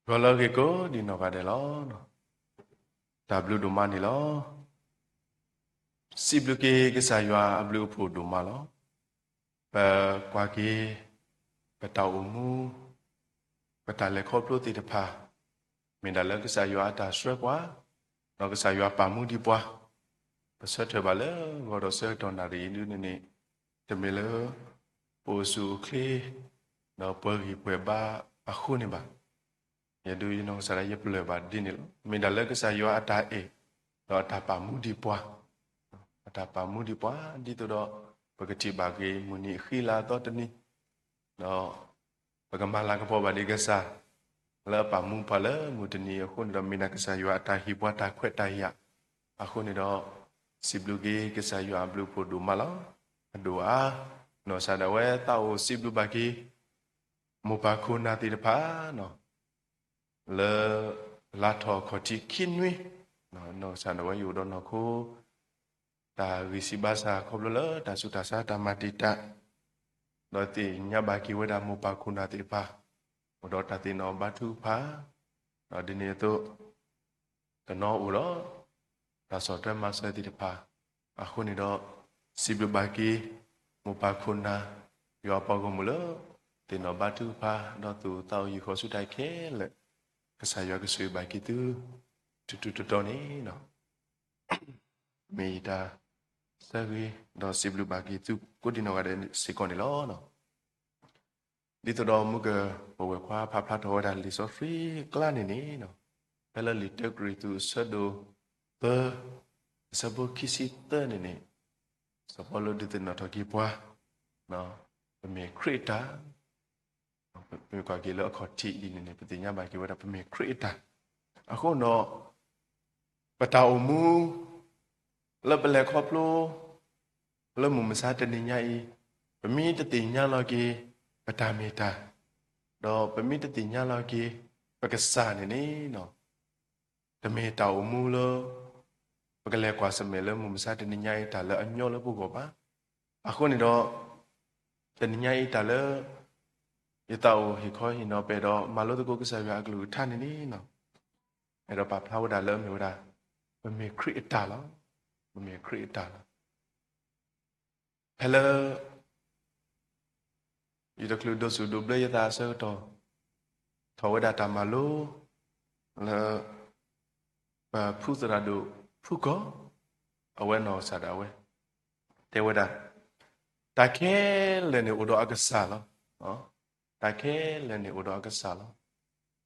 ဂီၤလၢအဂ့ၤကိးဒံးနီၢ်ဂၤဒဲးလီၤ. တၢ်ဘျုးဒိၣ်မးန့ၣ်လီၤ. စံးဘျုးက့ၤကစၢ်ယွၤအဘျုးအဖှိၣ်ဒိၣ်မးလီၤ. ပကွၢ်က့ၤ ပတၢ်အိၣ်မူ ပတၢ်လဲၤခီဖျိသ့ၣ်တဖၣ် မ့ၢ်ဒၣ်လၢကစၢ်ယွၤအတၢ်ဆှၢပှၤ, ဒီးကစၢ်ယွၤပာ်မူဒံးပှၤ, ပဆၢထၢၣ်ဘၣ်လၢဂီၤဒီးဆၢကတီၢ်နၣ်ရံၣ်အံၤဒုန့ၣ်န့ၣ် တမ့ၢ်လၢ ပအိၣ်ဆူၣ်အိၣ်ချ့ ဒီးပှဲၤဂံၢ်ပှဲၤဘါအဃိန့ၣ်ဘၣ်. ယဒုးယနီၢ်ကစၢ်ဒၣ်ယပလၢၢ်ဘၣ်ဒ်န့ၣ်လီၤ. မ့ၢ်ဒၣ်လၢကစၢ်ယွၤအတၢ်အဲၣ် ဒီးအတၢ်ပာ်မူဒံးပှၤ, အတၢ်ပာ်မူဒံးပှၤ ဒ်သိးဒီး ပကထံၣ်ဘၣ်က့ၤမုၢ်နံၤအဃံလၤအသီတနံၤ ဒီး ပကမၤလၤကပီၤဘၣ်ဒံးကစၢ် လၢအပာ်မူပှၤလၢမုၢ်တနံၤအဃိန့ၣ်ဒီး မ့ၢ်ဒၣ်ကစၢ်ယွၤအတၢ်ဟ့ၣ်ပှၤတၢ်ခွဲးတၢ်ယာ်အဃိန့ၣ်ဒီး စံးဘျုးက့ၤကစၢ်ယွၤအဘျုးအဖှိၣ်ဒိၣ်မးလီၤ. အဒိၣ်အါ နီၢ်ကစၢ်ဒၣ်ဝဲသးအိၣ်စံးဘျုးဘၣ်က့ၤ မိၢ်ပၢ်ခိၣ်နၢ်သ့ၣ်တဖၣ် လၢ လါထီၣ်ခီၣ်ထံးခံနွံ နီၢ်ကစၢ်ဒၣ်ဝဲယအိၣ်ဒီးနီၢ်ခိ တၢ်ဂံၢ်စၢ်ဘါစၢ်ခီဖျိလၢတၢ်ဆူးတၢ်ဆါတၢ်မၤတံာ်တာ် ဒီးသ့ၣ်ညါဘၣ်က့ၤဝဲဒၣ်မိၢ်ပၢ်ခိၣ်နၢ်သ့ၣ်တဖၣ် အိၣ်ဒီးတၢ်သ့ၣ်နီၣ်ဘါထုကဖၣ် ဒီးဒ်န့ၣ်အသိး တနီၤအိၣ်ဒီး တၢ်ဆီၣ်ထွဲမၤစၢၤသ့ၣ်တဖၣ် အဃိန့ၣ်ဒီး စံးဘျုးဘၣ်က့ၤ မိၢ်ပၢ်ခိၣ်နၢ် ယွၤအပှၤဂီၢ်မုၢ်လၢ သ့ၣ်နီၣ်ဘါထုကဖၣ် ဒီးသူၣ်သးအိၣ်ယံၤဃီၤဆူတၢ်ခဲလၢာ် ကစၢ်ယွၤကဆိၣ်ဂ့ၤဘၣ်က့ၤသု တတုၤတတီၤန့ၣ် မ့ၢ်ယတၢ်ဆၢဂ့ၤ ဒီးစံးဘျုးဘၣ်က့ၤသုကိးဒံနီၢ်ဂၤဒဲးစ့ၢ်ကီးန့ၣ်လီၤ. ဒ်သိးဒီးမုၢ်ကပဝဲၢ်ခွါဖးဖျါထီၣ်ဝဲဒၣ်လံာ်စီဆှံကျါန့ၣ်န့ၣ် ဖဲလၢလံာ်တၢကရံၣ်သူးအဆၢဒိၣ်သၢ အဆၢဖိခံဆံသၢန့ၣ်န့ၣ် စီၤပီလူးဒုးသ့ၣ်နီၣ်ထီၣ်က့ၤပှၤ ပမ့ၢ်ခရံာ်အတၢ် ပမ့ၢ်ကွၢ်က့ၤလၢအခီၣ်ထံးအံၤန့ၣ်န့ၣ် ပသ့ၣ်ညါဘၣ်က့ၤဝဲဒၣ်ပမ့ၢ်ခရံာ်အတၢ် အဃိဒီး ပတၢ်အိၣ်မူ လၢပလဲၤခီဖျိ လၢမုၢ်မဆါတနံၤညါအံၤ ပမ့ၢ်တသ့ၣ်ညါလီၤက့ၤ ပတၢ်မ့ၢ်တၢ် ဒီးပမ့ၢ်တသ့ၣ်ညါလီၤက့ၤ ပကစၢ်န့ၣ်န့ၣ် တမ့ၢ်တၢ်အိၣ်မူလၢ ပကလဲၤကွၢ်ဆၢၣ်မဲာ်လၢမုၢ်မဆါတနံၤညါအံၤ တၢ်လၢအညီလၢပဂီၢ်ဘၣ်. အဃိန့ၣ်ဒီး တနံၤညါအံၤတၢ်လၢ ယသးအိၣ်ဟ့ၣ်ခီဟ့ၣ်နီၤပဲာ်ဒီး မၤလိသကိးကစၢ်ယွၤအကလုၢ်ကထါန့ၣ်န့ၣ် အဲၣ်ဒိးပာ်ဖျါဝဲဒၣ်လၢအမ့ၢ်ဝဲဒၣ် ပမ့ၢ်ခရံာ်အတၢ်လီၤ. ပမ့ၢ်ခရံာ်အတၢ်လီၤ. ဖဲလၢ ယတချုးဒိးစူၣ်ဒိးဘျၢယသးအဆၢကတီၢ် ထီၣ်ဝဲဒၣ်တၢ်မၤလိ လၢ ပဖုသရၣ်ဒိၣ်ဖုကီၢ် အဝဲနီၢ်ကစၢ်ဒၣ်ဝဲ တဲဝဲဒၣ် တၢ်ခဲလၢာ်န့ၣ်အိၣ်ဒီးအကစၢ်လီၤ. တၢ်ခဲလၢာ်န့ၣ်အိၣ်ဒီးအကစၢ်လီၤ.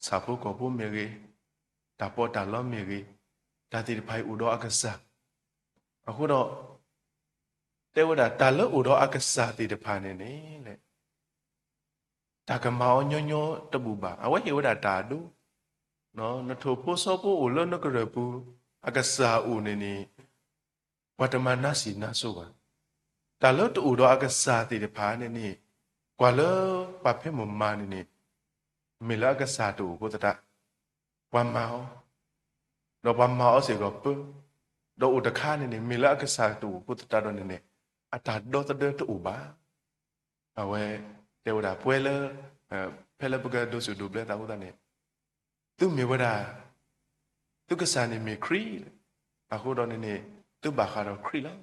ဆၣ်ဖိကီၢ်ဖိမ့ၢ်ဂ့ၤ, တၢ်ပီးတၢ်လီမ့ၢ်ဂ့ၤ, တၢ်သ့ၣ်တဖၣ်အံၤအိၣ်ဒီးအကစၢ်. အဃိဒီး တဲဝဲဒၣ်တၢ်လၢအိၣ်ဒီးအကစၢ်သ့ၣ်တဖၣ်န့ၣ်န့ၣ် တၢ်ကမၤအီၤညီညီတဘူၣ်ဘၣ်. အဝဲဟ့ၣ်ဝဲဒၣ်တၢ်အဒိ နထိၣ်ဖိစီဖိအိၣ်လၢနကရၢၢ်ပူၤ အကစၢ်အိၣ်န့ၣ်န့ၣ် ပှၤတမၤနါစံၣ်နါစိဘၣ်. တၢ်လၢတအိၣ်ဒီးအကစၢ်သ့ၣ်တဖၣ်န့ၣ်န့ၣ် ကွၢ်လၢပှၤဖဲမုၢ်မၤန့ၣ်န့ၣ် မ့ၢ်လၢအကစၢ်တအိၣ်အဃိသတး ပှၤမၤအီၤ, ဒီးပှၤမၤအီၤစ့ၢ်ကီးပၢ, ဒီးအိၣ်တခါန့ၣ်န့ၣ် မ့ၢ်လၢအကစၢ်တအိၣ်အဃိသတးဒီးန့ၣ်န့ၣ် အတၢ်ဒီသဒၢတအိၣ်ဘၣ်. အဝဲတဲဝဲဒၣ်ပှဲၤလၢ ဖဲလၢပကဒိးစူၣ်ဒိးဘျၢသးအဃိသတးန့ၣ် သုမ့ၢ်ဝဲဒၣ် သုကစၢ်န့ၣ်မ့ၢ်ခရံာ် အဃိဒီးန့ၣ်န့ၣ် သုဘၣ်ဃးဒီးခရံာ်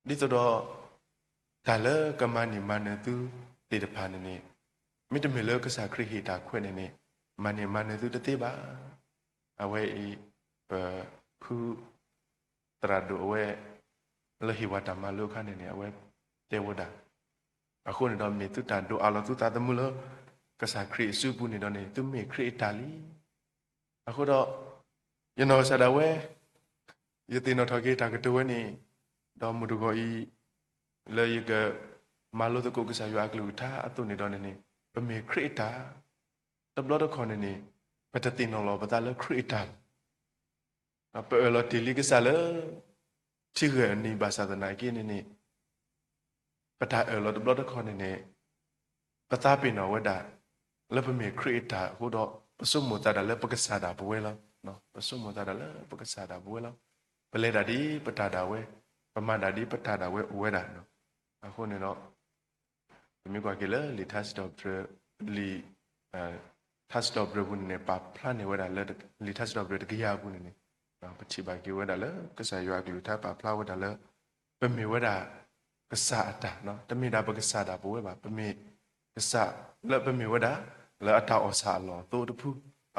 လီၤ. ဒ်သိးဒီး တၢ်လၢကမၤန့ၢ်မၤနၢၤသုသ့ၣ်တဖၣ်န့ၣ်န့ၣ် မ့တမ့ၢ်လၢကစၢ်ခရံာ်ဟ့ၣ်တၢ်ခွဲးန့ၣ်န့ၣ် မၤန့ၢ်မၤနၢၤသုတသ့ဘၣ်. အဝဲအံၤ ပဖု သရၣ်ဒိၣ်အဝဲ လၢဟ့ၣ်ဝဲတၢ်မၤလိအခါန့ၣ်န့ၣ် အဝဲတဲဝဲဒၣ်. အဃိန့ၣ်ဒီး မ့ၢ်သုတၢ်ဒိးအးလီၤသုသးသမူလၢ ကစၢ်ခရံာ်အစုပူၤန့ၣ်ဒီးန့ၣ် သုမ့ၢ်ခရံာ်အတၢ်လံ. အဃိဒီး ယနီၢ်ကစၢ်ဒၣ်ဝဲ ယသ့ၣ်နီၣ်ထီၣ်က့ၤတၢ်ကတိၤဝဲန့ၣ် ဒီးမုၢ်တဂီၤအံၤ လၢယက မၤလိသကိးကစၢ်ယွၤအကလုၢ်ကထါအသိးန့ၣ်ဒီးန့ၣ်န့ၣ် ပမ့ၢ်ခရံာ်အတၢ် တဘျီတခီၣ်န့ၣ်န့ၣ် ပတသ့ၣ်နီၣ်လီၤပသးလၢခရံာ်အတၢ်လီၤ. ပအၢၣ်လီၤတ့ၢ်လံကစၢ်လၢ ထံဂၢၢ်အနံၤဘၣ်ဆၣ်သနာ်က့န့ၣ်န့ၣ် ပတၢ်အၢၣ်လီၤတဘျီတခီၣ်န့ၣ်န့ၣ် ပသးပ့ၤနီၣ်ဝဲဒၣ် လၢပမ့ၢ်ခရံာ်အတၢ်အဃိဒီး ပဆိကမိၣ်သးဒၣ်လၢပကစၢ်ဒၣ်ပဝဲလီၤ. ပဆိကမိၣ်သးဒၣ်လၢပကစၢ်ဒၣ်ပဝဲလီၤ. ပလဲၤဒၣ်ဒ်ပတၢ်ဒၣ်ဝဲ, ပမၤဒၣ်ဒ်ပတၢ်ဒၣ်ဝဲအိၣ်ဝဲဒၣ်. အဃိန့ၣ်ဒီး ပမ့ၢ်ကွၢ်က့ၤလၢလံာ်ထါစံးထီၣ်ပတြၢၤ လံာ် ထါစံးထီၣ်ပတြၢၤပူၤန့ၣ်န့ၣ် ပာ်ဖျါန့ၢ်ဝဲဒၣ်လၢ လံာ်ထါစံးထီၣ်ပတြၢၤတကယၤအပူၤန့ၣ်န့ၣ် ပထံၣ်ဘၣ်က့ၤဝဲဒၣ်လၢ ကစၢ်ယွၤအကလုၢ်ကထါပာ်ဖျါဝဲဒၣ်လၢ ပမ့ၢ်ဝဲဒၣ် ကစၢ်အတၢ်, တမ့ၢ်ဒၣ်ပကစၢ်ဒၣ်ပဝဲဘၣ်, ပမ့ၢ်ကစၢ်လၢပမ့ၢ်ဝဲဒၣ် လၢအတၢ်အီၣ်ဆၣ်အလီၢ်အသိတဖု.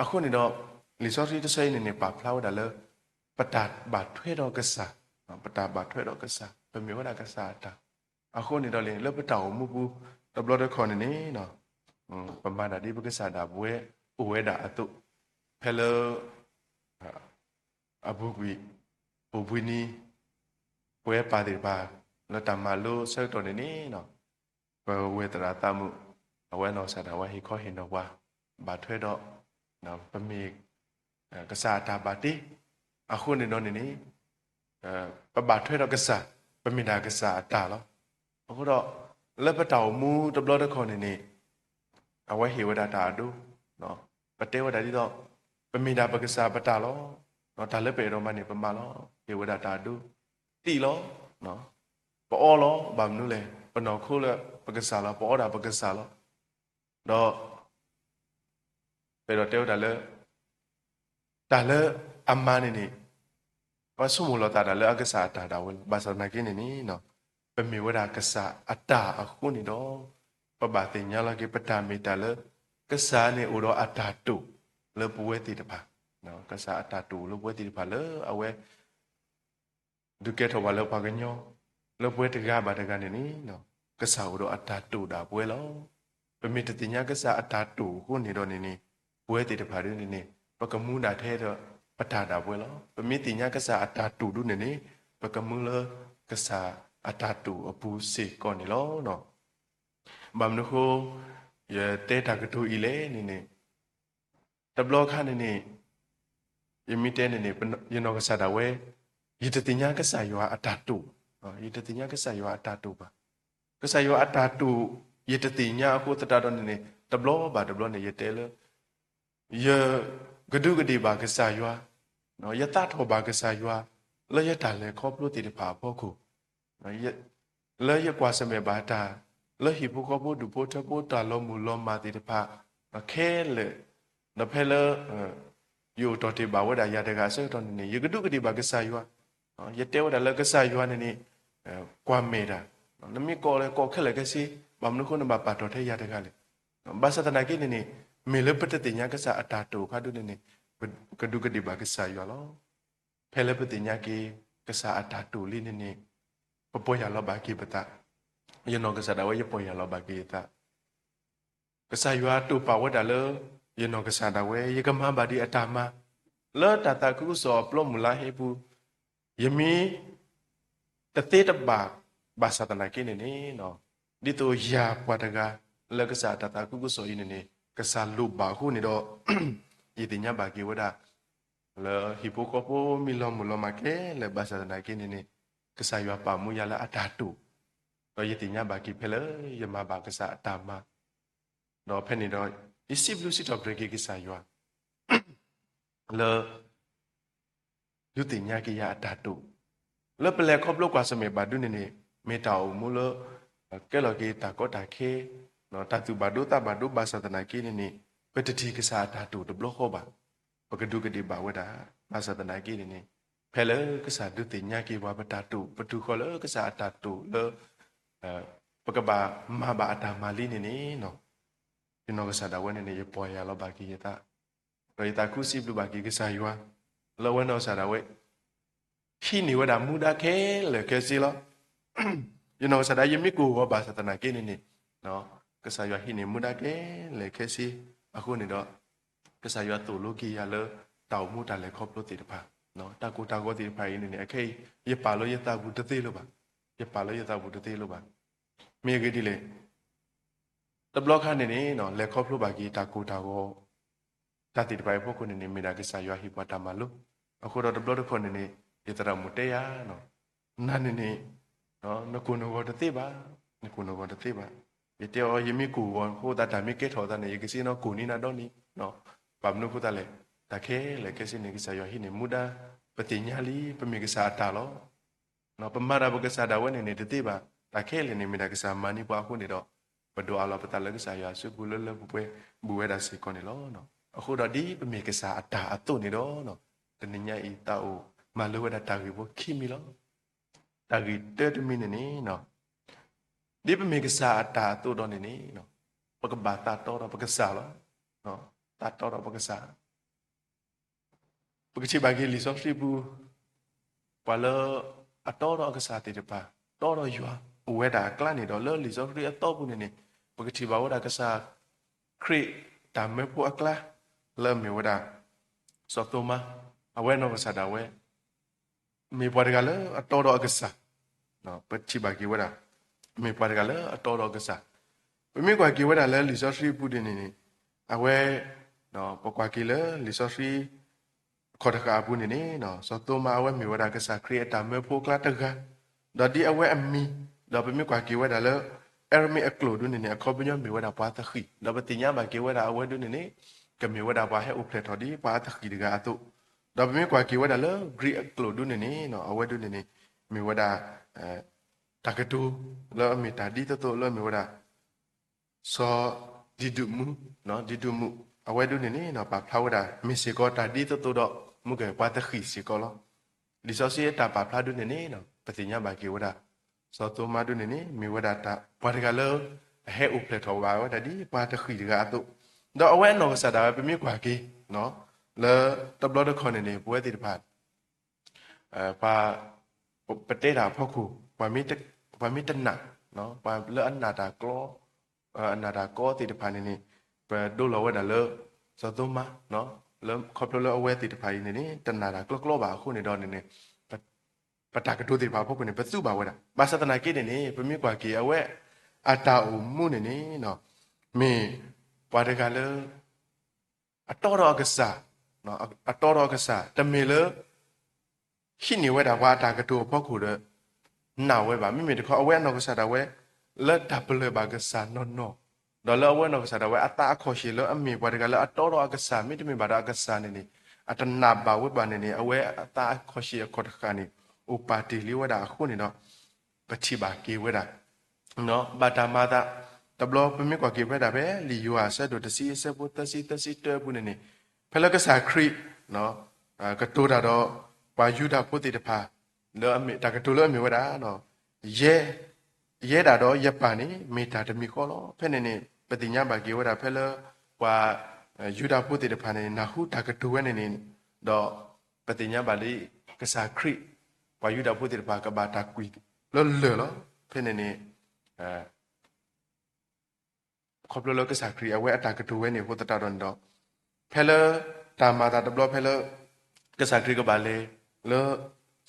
အဃိန့ၣ်ဒီး လံာ်စီဆှံတဆၢအံၤန့ၣ်န့ၣ် ပာ်ဖျါဝဲဒၣ်လၢ ပတၢ်ဘၣ်ထွဲဒီးကစၢ်, ပတၢ်ဘၣ်ထွဲဒီးကစၢ်, ပမ့ၢ်ဝဲဒၣ်ကစၢ်အတၢ်. အဃိန့ၣ်ဒီးန့ၣ် လၢပတၢ်အိၣ်မူပူၤ တဘျီတခီၣ်န့ၣ်န့ၣ် ပမၤတၢ်ဒ်ပကစၢ်ဒၣ်ပဝဲအိၣ်ဝဲဒၣ်အသိး, ဖဲလၢ အပူၤကွံာ် အိၣ်ဘှံးနံၤ ပဝဲပၢ်သ့ၣ်တဖၣ် လၢတၢ်မၤလိဆၢကတီၢ်န့ၣ်န့ၣ် ပဝဲသရၣ်သးမုၣ် အဝဲနီၢ်ကစၢ်ဒၣ်ဝဲဟ့ၣ်ခီဟ့ၣ်နီၤပှၤ ဘၣ်ထွဲဒီး ပမ့ၢ် ကစၢ်အတၢ်ဘၣ်တ့, အဃိန့ၣ်ဒီးန့ၣ်န့ၣ် ပဘၣ်ထွဲဒီးကစၢ်, ပမ့ၢ်ဒၣ်ကစၢ်အတၢ်လီၤ. အဃိဒီး လၢပတၢ်အိၣ်မူတဘျီတခီၣ်န့ၣ်န့ၣ် အဝဲဟ့ၣ်ဝဲဒၣ်တၢ်အဒိ, ပတဲဝဲဒၣ်ဒ်သိး ပမ့ၢ်ဒၣ်ပကစၢ်ပတၢ်လီၤ. တၢ်လၢပအဲၣ်ဒိးမၤန့ၣ် ပမၤလီၤ. ဟ့ၣ်ဝဲဒၣ်တၢ်အဒိ, သံလီၤ, ပအီလီၤ, ဘၣ်မနုၤလဲၣ် ပနီၢ်ခိလၢပကစၢ်လီၤ, ပအီဒၣ်ပကစၢ်လီၤ. ဒီး ပအဲၣ်ဒိးတဲဝဲဒၣ်လၢ တၢ်လၢအမၤန့ၣ်န့ၣ် ပဆိကမိၣ်လီၤသးဒၣ်လၢအကစၢ်အတၢ်ဒၣ်ဝဲလီၤ. ဘၣ်ဆၣ်သနာ်က့န့ၣ်န့ၣ် ပမ့ၢ်ဝဲဒၣ်ကစၢ်အတၢ်အဃိန့ၣ်ဒီး ပဘၣ်သ့ၣ်ညါလီၤက့ၤပတၢ်မ့ၢ်တၢ်လၢ ကစၢ်န့ၣ်အိၣ်ဒီးအတၢ်တိာ်လၢပဝဲသ့ၣ်တဖၣ်, ကစၢ်အတၢ်တိာ်လၢပဝဲသ့ၣ်တဖၣ်လၢအဝဲ ဒုးကဲထီၣ်ပှၤလၢပှၤကညီ လၢပဝဲတဂၤဘၣ်တဂၤန့ၣ်န့ၣ် ကစၢ်အိၣ်ဒီးအတၢ်တိာ်ဒၣ်ပဝဲလီၤ. ပမ့ၢ်တသ့ၣ်ညါကစၢ်အတၢ်တိာ်အဃိန့ၣ်ဒီးန့ၣ်န့ၣ် ပဝဲသ့ၣ်တဖၣ်ဒ်န့ၣ်န့ၣ် ပကမူဒၣ်ထဲဒီးပတၢ်ဒၣ်ပဝဲလီၤ. ပမ့ၢ်သ့ၣ်ညါကစၢ်အတၢ်တိာ်ဒ်န့ၣ်န့ၣ် ပကမူလၢကစၢ်အတၢ်တိာ်အပူၤစ့ၢ်ကီးန့ၣ်လီၤ. ဘၣ်မနုၤဃိ ယတဲတၢ်ကတိၤအံၤလဲၣ်န့ၣ်န့ၣ် တဘျီခါန့ၣ်န့ၣ် ယမ့ၢ်တဲန့ၣ်န့ၣ် ယနီၢ်ကစၢ်ဒၣ်ဝဲ ယတသ့ၣ်ညါကစၢ်ယွၤအတၢ်တိာ်, ယတသ့ၣ်ညါကစၢ်ယွၤအတၢ်တိာ်ဘၣ်. ကစၢ်ယွၤအတၢ်တိာ် ယတသ့ၣ်ညါအဃိသတးဒီးန့ၣ်န့ၣ် တဘျီဘၣ်တဘျီန့ၣ် ယတဲလၢ ယကဒူးကဒ့ၣ်ဘၣ်ကစၢ်ယွၤ, ယသးထီၣ်ဘၣ်ကစၢ်ယွၤ လၢယတၢ်လဲၤခီဖျိသ့ၣ်တဖၣ်အဖီခိၣ် လၢယကွၢ်ဆၢၣ်မဲာ်ဘၣ်တၢ် လၢဟံၣ်ဖိဃီဖိဒူၣ်ဖိထၢဖိတၢ်လီၤမုၢ်လီၤမၢ်သ့ၣ်တဖၣ် ခဲလၢာ်, ဒီးဖဲလၢ ယအိၣ်တီၢ်တ့ၢ်ဘၣ်ဝဲဒၣ်ယၤတဂၤအဆၢကတီၢ်န့ၣ်န့ၣ် ယကဒူးကဒ့ၣ်ဘၣ်ကစၢ်ယွၤ, ယတဲဝဲဒၣ်လၢကစၢ်ယွၤန့ၣ်န့ၣ် ကွၢ်မဲာ်တၢ်, နမ့ၢ်ကိးလၢကိးခဲလၢာ်ခဲဆ့ ဘၣ်မနုၤအဃိနဘၣ်ပာ်တီၢ်ထဲယၤတဂၤလဲၣ်. ဘၣ်ဆၣ်သနာ်က့န့ၣ်န့ၣ် မ့ၢ်လၢပတသ့ၣ်ညါကစၢ်အတၢ်တိာ်အခါဒ်န့ၣ်န့ၣ် ပကဒူးကဒ့ၣ်ဘၣ်ကစၢ်ယွၤလီၤ. ဖဲလၢပသ့ၣ်ညါက့ၤ ကစၢ်အတၢ်တိာ်လံန့ၣ်န့ၣ် ပပီၢ်ယၢ်လီၤဘၣ်က့ၤပသး, ယနီၢ်ကစၢ်ဒၣ်ဝဲယပီၢ်ယၢ်လီၤဘၣ်က့ၤယသး ကစၢ်ယွၤတိာ်ပာ်ဝဲဒၣ်လၢ ယနီၢ်ကစၢ်ဒၣ်ဝဲ ယကမၤဘၣ်ဒံးအတၢ်မၤ လၢတၢ်သးခုကစီၣ်အပျီမုၢ်လါဟဲပူၤ, ယမ့ၢ် တသ့တဘၣ် ဘၣ်ဆၣ်သနာ်က့န့ၣ်န့ၣ် ဒ်သိးယၤပှၤတဂၤ လၢကစၢ်အတၢ်သးခုကစီၣ်အံၤန့ၣ်န့ၣ် ကစၢ်လိၣ်ဘၣ်အဃိန့ၣ်ဒီး ယသ့ၣ်ညါဘၣ်က့ၤဝဲဒၣ် လၢဟံၣ်ဖိဃီဖိမ့ၢ်လီၤမုၢ်လီၤမၢ်ခဲလၢာ် ဘၣ်ဆၣ်သနာ်က့န့ၣ်န့ၣ် ကစၢ်ယွၤပာ်မူယၤလၢအတၢ်တိာ်, ဒီးယသ့ၣ်ညါဘၣ်က့ၤဖဲလၢယမၤဘၣ်ကစၢ်အတၢ်မၤ ဒီးဖဲန့ၣ်ဒီး ယစံးဘျုးစံးထီၣ်ပတြၢၤက့ၤကစၢ်ယွၤ လၢ ဒုးသ့ၣ်ညါက့ၤယၤအတၢ်တိာ်, လၢပလဲၤခီဖျိကွၢ်ဆၢၣ်မဲာ်ဘၣ်ဒ်န့ၣ်န့ၣ် မ့ၢ်တၢ်အိၣ်မူလၢ ကဲလီၤက့ၤတၢ်ကီတၢ်ခဲ, တၢ်သူၣ်ဘၣ်ဒိသးဘၣ်ဒိဘၣ်ဆၣ်သနာ်က့န့ၣ်န့ၣ် ပတထံၣ်ကစၢ်အတၢ်တိာ်တဘျီဃီဘၣ်, ပကဒူးကဒ့ၣ်ဘၣ်ဝဲဒၣ်, ဘၣ်ဆၣ်သနာ်က့န့ၣ်န့ၣ် ဖဲလၢကစၢ်ဒုးသ့ၣ်ညါက့ၤပှၤပတၢ်တိာ် ပတုၤဃီၤလၢကစၢ်အတၢ်တိာ်လၢ ပကဘၣ်မၤဘၣ်အတၢ်မၤလံန့ၣ်န့ၣ် ယနီၢ်ကစၢ်ဒၣ်ဝဲန့ၣ်န့ၣ် ယပီၢ်ယၢ်လီၤဘၣ်က့ၤယသး, ဒီးယသးခုစံးဘျုးဘၣ်က့ၤကစၢ်ယွၤ, လၢအဝဲနီၢ်ကစၢ်ဒၣ်ဝဲ ဟံးန့ၢ်ဝဲဒၣ်မူဒါခဲလၢာ်ခဲဆ့လီၤ. ယနီၢ်ကစၢ်ဒၣ် ယမ့ၢ်ကိၢ်ဂီၤဘၣ်ဆၣ်သနာ်က့န့ၣ်န့ၣ် ကစၢ်ယွၤဟံးန့ၢ်မူဒါခဲလၢာ်ခဲဆ့, အဃိန့ၣ်ဒီး ကစၢ်ယွၤသိၣ်လိက့ၤယၤလၢ တၢ်အိၣ်မူတၢ်လဲၤခီဖျိသ့ၣ်တဖၣ်, တၢ်ကိၢ်တၢ်ဂီၤသ့ၣ်တဖၣ်အံၤန့ၣ်န့ၣ် အခဲအံၤ ယပာ်လၢယသးပူၤတသ့လၢၤဘၣ်, ယပာ်လၢယသးပူၤတသ့လၢၤဘၣ်. မ့ၢ်အဂ့ၢ်ဒ်လဲၣ် တဘျီခါန့ၣ်န့ၣ် လဲၤခီဖျိဘၣ်က့ၤတၢ်ကိၢ်တၢ်ဂီၤ တၢ်သ့ၣ်တဖၣ်အံၤအဖီခိၣ်န့ၣ်န့ၣ် မ့ၢ်ဒၣ်ကစၢ်ယွၤဟ့ၣ်ပှၤတၢ်မၤလိ, အဃိဒီးတဘျီတခီၣ်န့ၣ်န့ၣ် ယသရၣ်မုၣ်တဲယၤ, နၤန့ၣ်န့ၣ် နကိၢ်နဂီၤတသ့ဘၣ်, နကိၢ်နဂီၤတသ့ဘၣ်. ယတဲအီၤ ယမ့ၢ်ကိၢ်ဂီၤအဃိသတး တၢ်မ့ၢ်ကဲထီၣ်အသးန့ၣ် ယကစ့ၢ်ကီးကိၢ်န့ၢ်နၤဒီနံၤ, ဘၣ်မနုၤအဃိသတးလဲၣ်, တၢ်ခဲလၢာ်ခဲဆ့န့ၣ် ကစၢ်ယွၤဟံးန့ၢ်မူဒါ, ပသ့ၣ်ညါလံ ပမ့ၢ်ကစၢ်အတၢ်လီၤ. ပမၤတၢ်ပကစၢ်ဒၣ်ဝဲန့ၣ်န့ၣ်တသ့ဘၣ်, တၢ်ခဲလၢာ်န့ၣ်မ့ၢ်ဒၣ်ကစၢ်မၤန့ၢ်ပှၤအဃိန့ၣ်ဒီး ပဒိးအးလီၤပသးလၢကစၢ်ယွၤအစုပူၤလၢလၢပှဲၤပှဲၤ ဘူးဝဲဒၣ်စ့ၢ်ကီးန့ၣ်လီၤ. အဃိဒီးဒ်ပမ့ၢ်ကစၢ်အတၢ်အသိးန့ၣ်ဒီး တနံၤညါအံၤ သးအိၣ်မၤလိဝဲဒၣ်တၢ်ဂ့ၢ်ဖိခံမံၤလီၤ. တၢ်ဂ့ၢ်တၢတမံၤန့ၣ်န့ၣ် ဒ်ပမ့ၢ်ကစၢ်အတၢ်အသိးဒီးန့ၣ်န့ၣ် ပကဘၣ်သးတီဒီးပကစၢ်လီၤ. သးတီဒီးပကစၢ် ပကထံၣ်ဘၣ်က့ၤလံာ်စီဆှံပူၤ ပှၤလၢအတီဒီးအကစၢ်သ့ၣ်တဖၣ် တီဒီးယွၤအိၣ်ဝဲဒၣ်အကျါန့ၣ်ဒီး လၢလံာ်စီဆှံအသီပူၤန့ၣ်န့ၣ် ပကထံၣ်ဘၣ်ဝဲဒၣ်ကစၢ်ခရံာ်တၢ်မၢဖိအကျါ လၢအမ့ၢ်ဝဲဒၣ် စီၤသိမါ အဝဲနီၢ်ကစၢ်ဒၣ်ဝဲ မ့ၢ်ပှၤတဂၤလၢအတီဒီးအကစၢ်, ပထံၣ်ဘၣ်က့ၤဝဲဒၣ် မ့ၢ်ပှၤတဂၤလၢအတီဒီးအကစၢ်. ပမ့ၢ်ကွၢ်က့ၤဝဲဒၣ်လၢလံာ်စီဆှံအပူၤဒ်န့ၣ်န့ၣ် အဝဲ ပကွၢ်က့ၤလၢလံာ်စီဆှံ ခီၣ်တဃာ်အပူၤန့ၣ်န့ၣ် စီၤသိမါအဝဲမ့ၢ်ဝဲဒၣ်ကစၢ်ခရံာ်အတၢ်မၢဖိအကျါတဂၤ, ဒီးဒ်အဝဲအမံၤ ဒီးပမ့ၢ်ကွၢ်က့ၤဝဲဒၣ်လၢ အရမံးအကျိာ်ဒ်န့ၣ်န့ၣ် အခီပညီမ့ၢ်ဝဲဒၣ်ပှၤသဃံၣ်, ဒီးပသ့ၣ်ညါဘၣ်က့ၤဝဲဒၣ်အဝဲဒ်န့ၣ်န့ၣ် ကမ့ၢ်ဝဲဒၣ်ပှၤဟဲအိၣ်ဖျဲၣ်ထီၣ်ဒ်ပှၤအသဃံၣ်တဂၤအသိး, ဒီးပမ့ၢ်ကွၢ်က့ၤဝဲဒၣ်လၢ Greek အကျိာ်ဒ်န့ၣ်န့ၣ် အဝဲဒ်န့ၣ်န့ၣ် မ့ၢ်ဝဲဒၣ် တၢ်ကတိၤ လၢအမ့ၢ်တၢ်ဒ်သိးသိးလၢအမ့ၢ်ဝဲဒၣ် စီၤဒံဒူးမူး, ဒံဒူးမူး အဝဲဒ်န့ၣ်န့ၣ် ပာ်ဖျါဝဲဒၣ် မ့ၢ်စ့ၢ်ကီးတၢ်ဒ်သိးသိးဒီး မုၢ်ကပှၤသဃံၣ်စ့ၢ်ကီးလီၤ. လံာ်စီဆှံအတၢ်ပာ်ဖျါဒ်န့ၣ်န့ၣ် ပသ့ၣ်ညါဘၣ်က့ၤဝဲဒၣ် စီၤသိမါဒ်န့ၣ်န့ၣ် မ့ၢ်ဝဲဒၣ်တၢ်ပှၤတဂၤလၢ အဟဲအိၣ်ဖျဲၣ်ထီၣ်ဘၣ်ဝဲဒၣ်ဒ်ပှၤသဃံၣ်တဂၤအသိး, ဒီးအဝဲအနီၢ်ကစၢ်ဒၣ်ဝဲ ပမ့ၢ်ကွၢ်က့ၤ လၢတဘျီတခီၣ်န့ၣ်န့ၣ် ပဝဲသ့ၣ်တဖၣ် ပှၤ ပတဲတၢ်အဖီခိၣ် ပှၤမ့ၢ်တနာ်, ပှၤလၢအနာ်တၢ်ကျီ အနာ်တၢ်ကီသ့ၣ်တဖၣ်န့ၣ်န့ၣ် ပဒိလီၤဝဲဒၣ်လၢ စီၤသိမါ လၢခီဖျိလၢအဝဲသ့ၣ်တဖၣ်အံၤန့ၣ်န့ၣ် တနာ်တၢ်ကျီကျီဘၣ်အဃိန့ၣ်ဒီးန့ၣ်န့ၣ် ပတၢ်ကတိၤသ့ၣ်တဖၣ်အဖီခိၣ်န့ၣ် ပသူဘၣ်ဝဲဒၣ်. ဘၣ်ဆၣ်သနာ်က့န့ၣ်န့ၣ် ပမ့ၢ်ကွၢ်က့ၤအဝဲ အတၢ်အိၣ်မူန့ၣ်န့ၣ် မ့ၢ်ပှၤတဂၤလၢ အတီဒီးအကစၢ်, အတီဒီးအကစၢ် တမ့ၢ်လၢ ဟံးန့ၢ်ဝဲဒၣ်ပှၤအတၢ်ကတိၤအဖီခိၣ်ဒီး နာ်ဝဲဘၣ်. မ့မ့ၢ်တခီ အဝဲအနီၢ်ကစၢ်ဒၣ်ဝဲ လၢတၢ်ပလၢၢ်ဘၣ်ကစၢ်နီၢ်နီၢ်, ဒီးလၢအဝဲနီၢ်ကစၢ်ဒၣ်ဝဲ အသးအခီၣ်ရှ့ၣ်လၢအမ့ၢ်ပှၤတဂၤလၢအတီဒီးအကစၢ် မ့တမ့ၢ်ဘၣ်ဒီးအကစၢ်န့ၣ်န့ၣ် အတနာ်ဘၣ်ဝဲဘၣ်န့ၣ်န့ၣ် အဝဲအသးအခီၣ်ရှ့ၣ်အခီၣ်တဃာ်န့ၣ် အိၣ်ပာ်တ့ၢ်လံဝဲဒၣ်အဃိန့ၣ်ဒီး ပထံၣ်ဘၣ်က့ၤဝဲဒၣ် ဘၣ်တၢ်မၤအသး တဘျီပမ့ၢ်ကွၢ်က့ၤဖဲဒၣ်ဖဲ လံာ်ယိၤဟၣ်အဆၢဒိၣ်တဆံအဆၢဖိသၢဆံသၢဆံတၢအပူၤန့ၣ်န့ၣ် ဖဲလၢကစၢ်ခရံာ် ကတိၤတၢ်ဒီး ပှၤယူဒၤဖိသ့ၣ်တဖၣ် လၢအမ့ၢ်တၢ်ကတိၤလၢအမ့ၢ်ဝဲဒၣ် ယဲ ယဲဒၣ်ဒီးယပၢ်န့ၣ် မ့ၢ်တၢ်တမံၤဃီလီၤ. ဖဲန့ၣ်န့ၣ် ပသ့ၣ်ညါဘၣ်က့ၤဝဲဒၣ်ဖဲလၢ ပှၤယူဒၤဖိသ့ၣ်တဖၣ်န့ၣ် နၢ်ဟူတၢ်ကတိၤဝဲန့ၣ်န့ၣ် ဒီးပသ့ၣ်ညါဘၣ်လံ ကစၢ်ခရံာ် ပှၤယူဒၤဖိသ့ၣ်တဖၣ်ကဘၣ်တၢ်ကွံာ်လၢလၢၢ်လီၤ. ဖဲန့ၣ်န့ၣ် ခီဖျိလၢကစၢ်ခရံာ်အဝဲအတၢ်ကတိၤဝဲန့ၣ်အဃိသတးဒီးန့ၣ်ဒီး ဖဲလၢတၢ်မၤအသးတဘျီဖဲလၢ ကစၢ်ခရံာ်ကဘၣ်လဲၤလၢ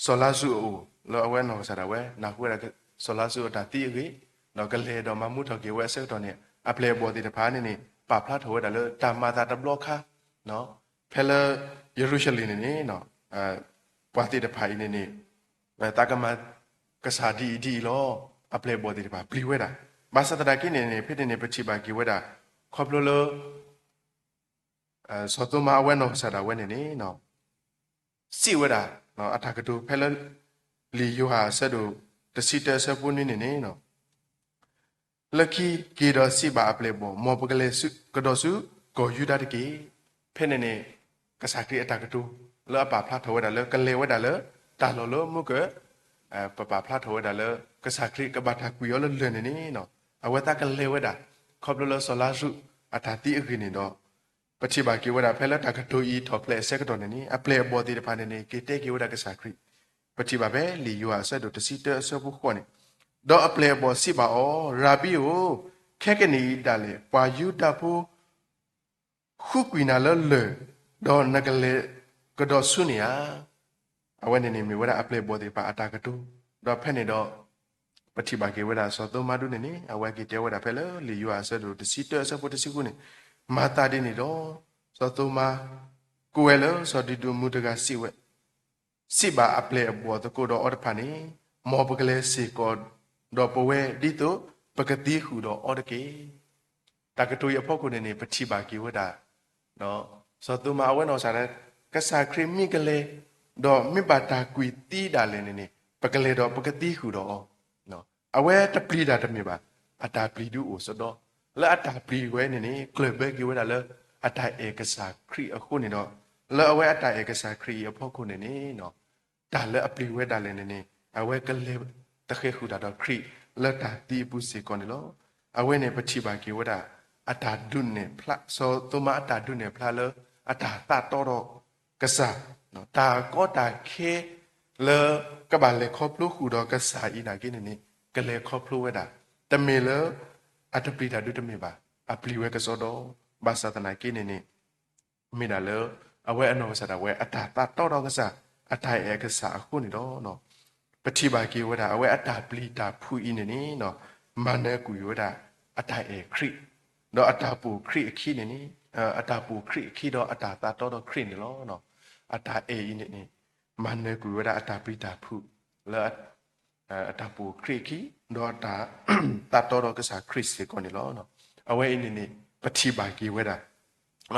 စီၤလါစရူးအအိၣ် လၢအဝဲနီၢ်ကစၢ်ဒၣ်ဝဲ နၢ်ဟူဝဲဒၣ်စီၤလါစရူးအတၢ်သံအဂ့ၢ် ဒီးကလဲၤဒီးမၤမူထီၣ်က့ၤဝဲအဆၢကတီၢ်န့ၣ် အပျဲၢ်အဘီၣ်သ့ၣ်တဖၣ်န့ၣ်န့ၣ် ပာ်ဖျါထီၣ်ဝဲဒၣ်လၢတၢ်မၤအသးတဘျီခါ ဖဲလၢယရူၤၡလ့ၣ်န့ၣ်န့ၣ် ပှၤသ့ၣ်တဖၣ်အံၤန့ၣ်န့ၣ် သးကမၤကစၢ်ဒ်အံၤဒ်အံၤလီၤ. အပျဲၢ်အဘီၣ်သ့ၣ်တဖၣ်ပျံၤဝဲဒၣ်. ဘၣ်ဆၣ်သနာ်က့န့ၣ်န့ၣ် ဖဲန့ၣ်န့ၣ် ပထံၣ်ဘၣ်က့ၤဝဲဒၣ် ခီဖျိလၢ စီၤသိမါအဝဲနီၢ်ကစၢ်ဒၣ်ဝဲန့ၣ်န့ၣ် စံးဝဲဒၣ် အတၢ်ကတိၤဖဲလၢ လံာ်ယိၤဟၣ်အဆၢဒိၣ်တဆံတၢအဆၢဖိနွံန့ၣ်န့ၣ် လၢခံက့ၤဒီးစံးဘၣ်အပျဲၢ်အဘီၣ် မ်ပကလဲၤကဒီးဆူကီၢ်ယူဒၤတက့ၢ်. ဖဲန့ၣ်န့ၣ် ကစၢ်ခရံာ်အတၢ်ကတိၤ လၢအပာ်ဖျါထီၣ်ဝဲဒၣ်လၢကလဲၤဝဲဒၣ်လၢ တၢ်လီၢ်လၢမုၢ်က ပပာ်ဖျါထီၣ်ဝဲဒၣ်လၢ ကစၢ်ခရံာ်ကဘၣ်တၢ်ကွံာ်အီၤလၢလၢၢ်န့ၣ်န့ၣ် အဝဲသးကလဲၤဝဲဒၣ် ခီဖျိလၢစီၤလါစရူးအတၢ်သံအဂ့ၢ်န့ၣ်ဒီး ပထံၣ်ဘၣ်က့ၤဝဲဒၣ်ဖဲလၢတၢ်ကတိၤအံၤထီၣ်ဖျဲးအဆၢကတီၢ်န့ၣ်န့ၣ် အပျဲၢ်အဘီၣ်သ့ၣ်တဖၣ်န့ၣ်န့ၣ် က့ၤတဲက့ၤဝဲဒၣ်ကစၢ်ခရံာ် ပထံၣ်ဘၣ်ဖဲလံာ်ယိၤဟၣ်အဆၢဒိၣ်တဆံတၢအဆၢဖိဃိးန့ၣ်, ဒီးအပျဲၢ်အဘီၣ်စံးဘၣ်အီၤ, ရၤဘံဧၢ, ခဲကနံၣ်အံၤဒၣ်လဲာ် ပှၤယူဒၤဖိ ဃုကွံာ်နၤလၢလၢၢ်, ဒီးနကလဲၤကဒီးဆူန့ၣ်ဧါ. အဝဲန့ၣ်န့ၣ်မ့ၢ်ဝဲဒၣ်အပျဲၢ်အဘီၣ်သ့ၣ်တဖၣ်အတၢ်ကတိၤ, ဒီးဖဲန့ၣ်ဒီး ပထံၣ်ဘၣ်က့ၤဝဲဒၣ်စီၤသိမါဒ်န့ၣ်န့ၣ် အဝဲက့ၤတဲဝဲဒၣ်ဖဲလၢလံာ်ယိၤဟၣ်အဆၢဒိၣ်တဆံတၢအဆၢဖိတဆံဃုန့ၣ်, မၤသးဒ်န့ၣ်ဒီး စီၤသိမါ ကိးဝဲလၢစီၤဒံဒူးမူးတဂၤစံးဝဲ စံးဘၣ်အပျဲၢ်အဘီၣ်သကိးဒီးအီၤတဖၣ်န့ၣ်, မ်ပကလဲၤစ့ၢ်ကီးဒီးပဝဲဒ်သိးပကသံဃုာ်ဒီးအီၤတက့ၢ်. တၢ်ကတိၤအံၤအဖီခိၣ်န့ၣ်န့ၣ် ပထံၣ်ဘၣ်က့ၤဝဲဒၣ် စီၤသိမါအဝဲနီၢ်ကစၢ်ဒၣ် ကစၢ်ခရံာ်မ့ၢ်ကလဲၤ ဒီးမ့ၢ်ဘၣ်တၢ်ကွံာ်သံဒၣ်လဲာ်န့ၣ်န့ၣ် ပကလဲၤဒီးပကသံဃုာ်ဒီးအီၤ. အဝဲတပျံၤတၢ်တမ့ၢ်ဘၣ်. အတၢ်ပျံၤဒုးအိၣ်စ့ၢ်ကီး, လၢအတၢ်ပျံၤဝဲန့ၣ်န့ၣ် ကျၢၢ်ဘၢက့ၤဝဲဒၣ်လၢ အတၢ်အဲၣ်ကစၢ်ခရံာ်အဃိန့ၣ်ဒီး, လၢအဝဲအတၢ်အဲၣ်ကစၢ်ခရံာ်အံၤအဖီခိၣ်န့ၣ်န့ၣ် တၢ်လၢအပျံၤဝဲဒၣ်လဲာ်န့ၣ်န့ၣ် အဝဲကလဲၤသဃဲၤဃုာ်တၢ်ဒီးခရံာ်လၢတၢ်သံအပူၤစ့ၢ်ကီးန့ၣ်လီၤ. အဝဲန့ၣ်ပထံၣ်ဘၣ်က့ၤဝဲဒၣ် အတၢ်ဒုးနဲၣ်ဖျါ, စီၤသိမးအတၢ်ဒုးနဲၣ်ဖျါလၢ အတၢ်သးတီဒီးကစၢ်, တၢ်ကီတၢ်ခဲလၢကဘၣ်လဲၤခီဖျိဃုာ်ဒီးကစၢ်အံၤနာ်က့န့ၣ်န့ၣ် ကလဲၤခီဖျိဝဲဒၣ်, တမ့ၢ်လၢ အတပျံၤတၢ်ဒုးတမ့ၢ်ဘၣ်, အပျံၤဝဲကစီဒီ, ဘၣ်ဆၣ်သနာ်က့န့ၣ်န့ၣ် မ့ၢ်ဒၣ်လၢ အဝဲအနီၢ်ကစၢ်ဒၣ်ဝဲ အတၢ်သးတီဒီးကစၢ်, အတၢ်အဲၣ်အကစၢ်အဃိန့ၣ်ဒီး ပထံၣ်ဘၣ်က့ၤဝဲဒၣ် အဝဲအတၢ်ပျံၤတၢ်ဖုးအံၤန့ၣ်န့ၣ် မၤနၢၤကွံာ်ဝဲဒၣ် အတၢ်အဲၣ်ခရံာ်, ဒီးအတၢ်ပိာ်ခရံာ်အခံန့ၣ်န့ၣ်, အတၢ်ပိာ်ခရံာ်အခံဒီးအတၢ်သးတီဒီးခရံာ်န့ၣ်လီၤ. အတၢ်အဲၣ်အံၤန့ၣ်န့ၣ် မၤနၢၤကွံာ်ဝဲဒၣ်အတၢ်ပျံၤတၢ်ဖုး လၢ အတၢ်ပိာ်ခရံာ်အခံ, ဒီးတၢ်သးတီဒီးကစၢ်ခရံာ်စ့ၢ်ကီးန့ၣ်လီၤ. အဝဲအံၤန့ၣ်န့ၣ် ပထံၣ်ဘၣ်က့ၤဝဲဒၣ်.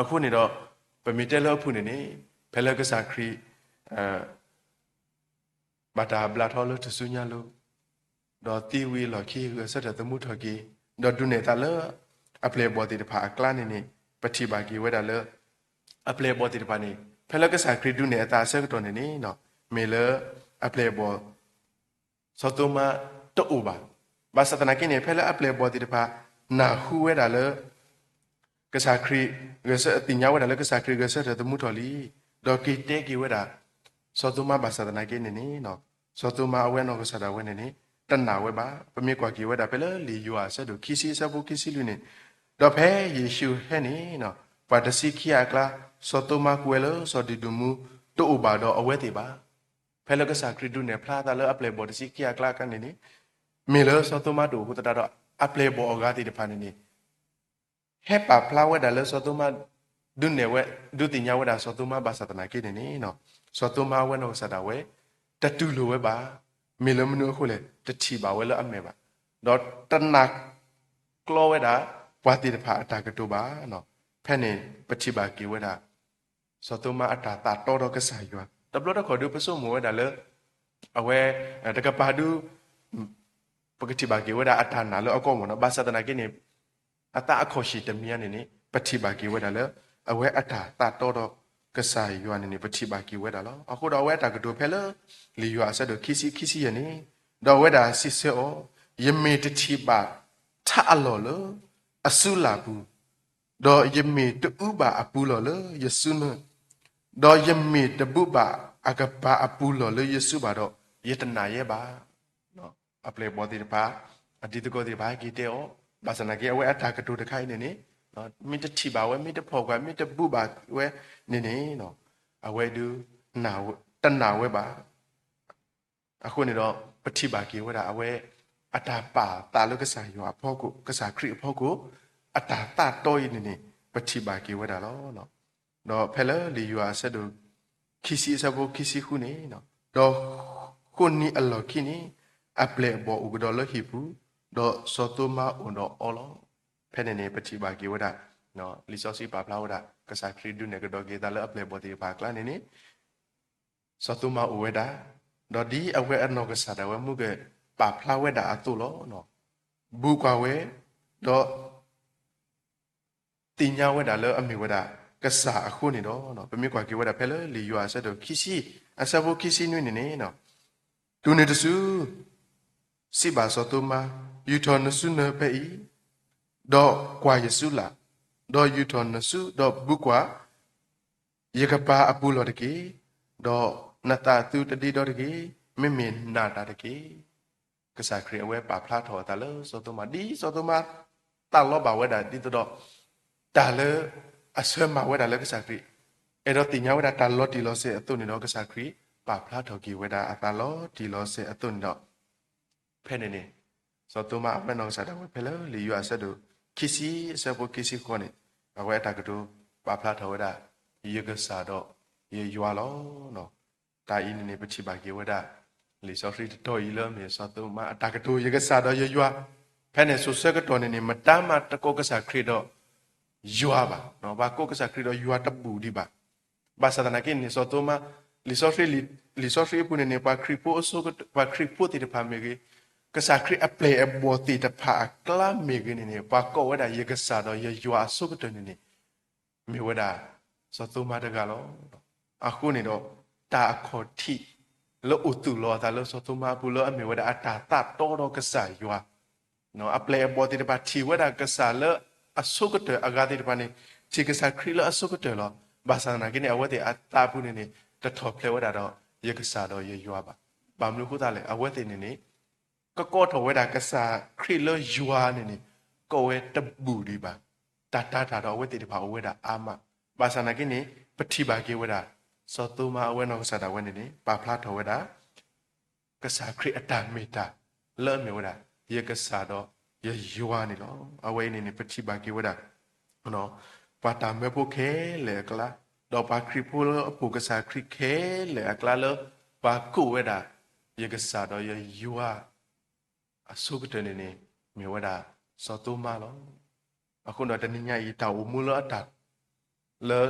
အဃိန့ၣ်ဒီး ပမ့ၢ်တဲလၢအဖုၣ်န့ၣ်န့ၣ် ဖဲလၢကစၢ်ခရံာ် ဘၣ်တၢ်ဘျးထီလၢထူၣ်စုညါလိၤ, ဒီးသံဝံၤအလီၢ်ခံ ဂဲၤဆၢထၢၣ်သမူထီၣ်က့ၤ, ဒီးဒုးနဲၣ်သးလၢ အပျဲၢ်အဘီၣ်သ့ၣ်တဖၣ်အကျါန့ၣ်န့ၣ် ပထံၣ်ဘၣ်က့ၤဝဲဒၣ်လၢ အပျဲၢ်အဘီၣ်သ့ၣ်တဖၣ်န့ၣ် ဖဲလၢကစၢ်ခရံာ်ဒုးနဲၣ်အသးအဆၢကတီၢ်န့ၣ်န့ၣ် မ့ၢ်လၢ အပျဲၢ်အဘီၣ် စီၤသိမးတအိၣ်ဘၣ်. ဘၣ်ဆၣ်သနာ်က့န့ၣ် ဖဲလၢအပျဲၢ်အဘီၣ်သ့ၣ်တဖၣ် နၢ်ဟူဝဲဒၣ်လၢ ကစၢ်ခရံာ် သ့ၣ်ညါဝဲဒၣ်လၢကစၢ်ခရံာ်ဂဲၤဆၢထၢၣ်သမူထီၣ်လံ, ဒီးက့ၤတဲက့ၤဝဲဒၣ် စီၤသိမးဘၣ်ဆၣ်သနာ်က့န့ၣ်န့ၣ် စီၤသိမးအဝဲအနီၢ်ကစၢ်ဒၣ်ဝဲန့ၣ်န့ၣ် တနာ်ဝဲဘၣ်. ပမ့ၢ်ကွၢ်က့ၤဝဲဒၣ်ဖဲလၢလံာ်ယိၤဟၣ်အဆၢဒိၣ်ခံဆံအဆၢဖိခံဆံလွံၢ်န့ၣ်, ဒီးဖဲယ့ၣ်ၡူးဟဲန့ၣ် ပှၤတဆံခံဂၤအကျါ စီၤသိမးကွဲးလၢစီၤဒံၣ်ဒူးမူ တအိၣ်ဘၣ်ဒီးအဝဲသ့ၣ်ဘၣ်. ဖဲလၢကစၢ်ခရံာ်ဒုးနဲၣ်ဖျါသးလၢအပျဲၢ်အဘီၣ်တဆံခံဂၤအကျါန့ၣ်န့ၣ် မ့ၢ်လၢစီၤသိမးတအိၣ်အဃိသတးဒီး အပျဲၢ်အဘီၣ်အဂၤသ့ၣ်တဖၣ်န့ၣ်န့ၣ် ဟဲပာ်ဖျါဝဲဒၣ်လၢစီၤသိမး ဒုးနဲၣ်ဝဲ ဒုးသ့ၣ်ညါဝဲဒၣ်စီၤသိမးဘၣ်ဆၣ်သနာ်က့န့ၣ်န့ၣ် စီၤသိမးအဝဲနီၢ်ကစၢ်ဒၣ်ဝဲ တတူၢ်လိာ်ဝဲဘၣ်. မ့ၢ်လၢမနုၤအဃိလဲၣ် တထံၣ်ဘၣ်ဝဲလၢအမဲာ်ဘၣ်, ဒီးတနာ်ကျီဝဲဒၣ် ပှၤသ့ၣ်တဖၣ်အတၢ်ကတိၤဘၣ်. ဖဲန့ၣ်ပထံၣ်ဘၣ်က့ၤဝဲဒၣ် စီၤသိမးအတၢ်သးတီဒီးကစၢ်ယွၤ, တဘျီတခီၣ်ဒုးပဆိကမိၣ်ဝဲဒၣ်လၢ အဝဲ တကပၤဒုး ပကထံၣ်ဘၣ်က့ၤဝဲဒၣ်အတၢ်နာ်လၢအကီမ့ၢ်နီၤ, ဘၣ်ဆၣ်သနာ်က့န့ၣ် အသးအခီၣ်ဆံၣ်တမံၤန့ၣ်န့ၣ် ပထံၣ်ဘၣ်က့ၤဝဲဒၣ်လၢ အဝဲအတၢ်သးတီဒီးကစၢ်ယွၤန့ၣ်န့ၣ် ပထံၣ်ဘၣ်က့ၤဝဲဒၣ်လီၤ. အဃိဒီးအဝဲအတၢ်ကတိၤဖဲလၢ လံာ်ယိၤဟၣ်အဆၢဒိၣ်ခံဆံ ခံဆံယဲၢ်န့ၣ်, ဒီးအဝဲဒၣ်စံးဆၢအီၤ, ယမ့ၢ်တထံၣ်ဘၣ်ထးအလီၢ်လၢ အစုလၢ်ပူၤ ဒီးယမ့ၢ်တအူဘၣ်အပူၤလီၢ်လၢယစုန့ၣ်, ဒီးယမ့ၢ်တဘူးဘၣ်အကပၤအပူၤလီၢ်လၢယစုဘၣ်ဒီး ယတနာ်ယဲဘၣ်. အပျဲၢ်အဘီၣ်သ့ၣ်တဖၣ် အတံၤသကိးသ့ၣ်တဖၣ်ဟဲက့ၤတဲအီၤ, ဘၣ်ဆၣ်သနာ်က့ အဝဲအတၢ်ကတိၤတခါအံၤန့ၣ်န့ၣ် မ့ၢ်တထံၣ်ဘၣ်ဝဲ မ့ၢ်တဖီၣ်ကွၢ် မ့ၢ်တဘူးဘၣ်ဝဲန့ၣ်န့ၣ် အဝဲဒုး တနာ်ဝဲဘၣ်. အဃိန့ၣ်ဒီး ပထံၣ်ဘၣ်က့ၤဝဲဒၣ်အဝဲ အတၢ်ပာ်သးလၢကစၢ်ယွၤအဖီခိၣ် ကစၢ်ခရံာ်အဖီခိၣ် အတၢ်သးတီအံၤန့ၣ်န့ၣ် ပထံၣ်ဘၣ်က့ၤဝဲဒၣ်လီၤ. ဒီးဖဲလၢလံာ်ယိၤဟၣ်အဆၢဒိၣ်ခံဆံအဆၢဖိခံဆံဃုန့ၣ်, ဒီးဃိးနံၤအလီၢ်ခံန့ၣ် အပျဲၢ်အဘီၣ်အိၣ်ကဒီးလၢဟံၣ်ပူၤ, ဒီးစီၤသိမးအိၣ်ဒီးအီၤလီၤ. ဖဲန့ၣ်န့ၣ် ပထံၣ်ဘၣ်က့ၤဝဲဒၣ် လံာ်စီဆှံပာ်ဖျါဝဲဒၣ် ကစၢ်ခရံာ်ဒုးနဲၣ်ကဒီးက့ၤသးလၢအပျဲၢ်အဘီၣ်သ့ၣ်တဖၣ်အကျါန့ၣ်န့ၣ် စီၤသိမးအိၣ်ဝဲဒၣ်, ဒီးဒ်အဝဲအနီၢ်ကစၢ်ဒၣ်ဝဲမူကပာ်ဖျါဝဲဒၣ်အသိးလီၤ. ဘူးကွၢ်ဝဲ, ဒီး သ့ၣ်ညါဝဲဒၣ်လၢအမ့ၢ်ဝဲဒၣ်ကစၢ်အဃိန့ၣ်ဒီး ပမ့ၢ်ကွၢ်က့ၤဝဲဒၣ်ဖဲလၢလံာ်ယိၤဟၣ်အဆၢဒိၣ်ခံဆံ အဆၢဖိခံဆံနွံန့ၣ်န့ၣ်, တုၤနုၤတစု စံးဘၣ်စီၤသိမး, ယူာ်ထီၣ်နစုနၢၤဖဲအံၤ, ဒီးကွၢ်ယစုလၢ်, ဒီးယူာ်ထီၣ်နစု ဒီးဘူးကွၢ် ယကပၤအပူၤလီၢ်တက့ၢ်, ဒီးနသးသူတဒ့ဒီတဂ့ၤ, မ့မ့ၢ်နာ်တၢ်တက့ၢ်. ကစၢ်ခရံာ်အဝဲပာ်ဖျါထီၣ်အသးလၢစီၤသိမး ဒ်စီၤသိမး သးလီဘၣ်ဝဲဒၣ်ဒ်သိးဒီး တၢ်လၢအဆၢမၤဝဲဒၣ်လၢကစၢ်ခရံာ် အဲၣ်ဒိးသ့ၣ်ညါဝဲဒၣ်တၢ်လီၤတံၢ်လီၤဆဲးအသိးန့ၣ်ဒီး ကစၢ်ခရံာ်ပာ်ဖျါထီၣ်က့ၤဝဲဒၣ်အသးလီၤတံၢ်လီၤဆဲးအသိးန့ၣ်ဒီး ဖဲန့ၣ်န့ၣ် စီၤသိမးအဝဲနီၢ်ကစၢ်ဒၣ်ဝဲဖဲလၢလံာ်ယိၤဟၣ်အဆၢဒိၣ်ခံဆံအဆၢဖိခံဆံဃိးန့ၣ် အဝဲအတၢ်ကတိၤပာ်ဖျါထီၣ်ဝဲဒၣ် ယကစၢ်ဒီးယယွၤလီၤ. တၢ်အံၤန့ၣ်န့ၣ် ပထံၣ်ဘၣ်က့ၤဝဲဒၣ် လံာ်စီဆှံတတီၤအံၤလၢမ့ၢ်စီၤသိမးအတၢ်ကတိၤ ယကစၢ်ဒီးယယွၤ, ဖဲန့ၣ်စိၤဆၢကတီၢ်န့ၣ်န့ၣ် မတၤမးတကိးကစၢ်ခရံာ်ဒီးယွၤဘၣ်, ပှၤကိးကစၢ်ခရံာ်ဒီးယွၤတဘူၣ်ဒံးဘၣ်. ဘၣ်ဆၣ်သနာ်က့န့ၣ် စီၤသိမး လံာ်စီဆှံ လံာ်စီဆှံအပူၤန့ၣ်န့ၣ် ပှၤခရံာ်ဖိအစိၤ ပှၤခရံာ်ဖိသ့ၣ်တဖၣ်မ့ၢ်ဂ့ၤ, ကစၢ်ခရံာ်အပျဲၢ်အဘီၣ်သ့ၣ်တဖၣ်အကျါမ့ၢ်ဂ့ၤန့ၣ်န့ၣ် ပှၤကိးဝဲဒၣ်ယကစၢ်ဒီးယယွၤအဆိကတၢၢ်န့ၣ်န့ၣ် မ့ၢ်ဝဲဒၣ် စီၤသိမါတဂၤလီၤ. အဃိန့ၣ်ဒီး တၢ်အခီၣ်ထံး လၢအိၣ်သူၣ်လီၤအသးလၢစီၤသိမါအပူၤလၢအမ့ၢ်ဝဲဒၣ်အတၢ်သးတီဒီးကစၢ်ယွၤ အပျဲၢ်အဘီၣ်သ့ၣ်တဖၣ်ထံၣ်ဝဲဒၣ်ကစၢ်လၢအဆိကတၢၢ်အဂၤသ့ၣ်တဖၣ်န့ၣ် ထံၣ်ကစၢ်ခရံာ်လၢအဆိကတၢၢ်လီၤ. ဘၣ်ဆၣ်သနာ်က့န့ၣ် အဝဲသ့ၣ်အသးပူၤန့ၣ်န့ၣ် တထီၣ်ဖျဲးဝဲဒၣ်ဒီး ယကစၢ်ဒီးယယွၤဘၣ်. ဘၣ်မနုၤအဃိသတးလဲၣ် အဝဲသ့ၣ်န့ၣ်န့ၣ် ကကိးထီၣ်ဝဲဒၣ်ကစၢ်ခရံာ်လၢယွၤန့ၣ်န့ၣ် ကိးဝဲတဘူၣ်ဒံးဘၣ်. တၢ်တာ်တၢ်ဒီးအဝဲသ့ၣ်တဖၣ်အိၣ်ဝဲဒၣ်အါမး. ဘၣ်ဆၣ်သနာ်က့န့ၣ် ပထံၣ်ဘၣ်က့ၤဝဲဒၣ် စီၤသိမါအဝဲနီၢ်ကစၢ်ဒၣ်ဝဲန့ၣ်န့ၣ် ပာ်ဖျါထီၣ်ဝဲဒၣ် ကစၢ်ခရံာ်အတၢ်မ့ၢ်တၢ် လၢအမ့ၢ်ဝဲဒၣ် ယကစၢ်ဒီးယယွၤန့ၣ်လီၤ. အဝဲအံၤန့ၣ်န့ၣ် ပထံၣ်ဘၣ်က့ၤဝဲဒၣ် ပှၤတၢ်မၢဖိခဲလၢာ်အကျါ, ဒီးပှၤခရံာ်ဖိလၢအပိာ်ကစၢ်ခရံာ်ခဲလၢာ်အကျါလၢ ပှၤကိးဝဲဒၣ် ယကစၢ်ဒီးယယွၤ အဆိကတၢၢ်န့ၣ်န့ၣ် မ့ၢ်ဝဲဒၣ် စီၤသိမါလီၤ. အဃိဒီးတနံၤညါအံၤ တၢ်အိၣ်မူလၢအတၢ် လၢ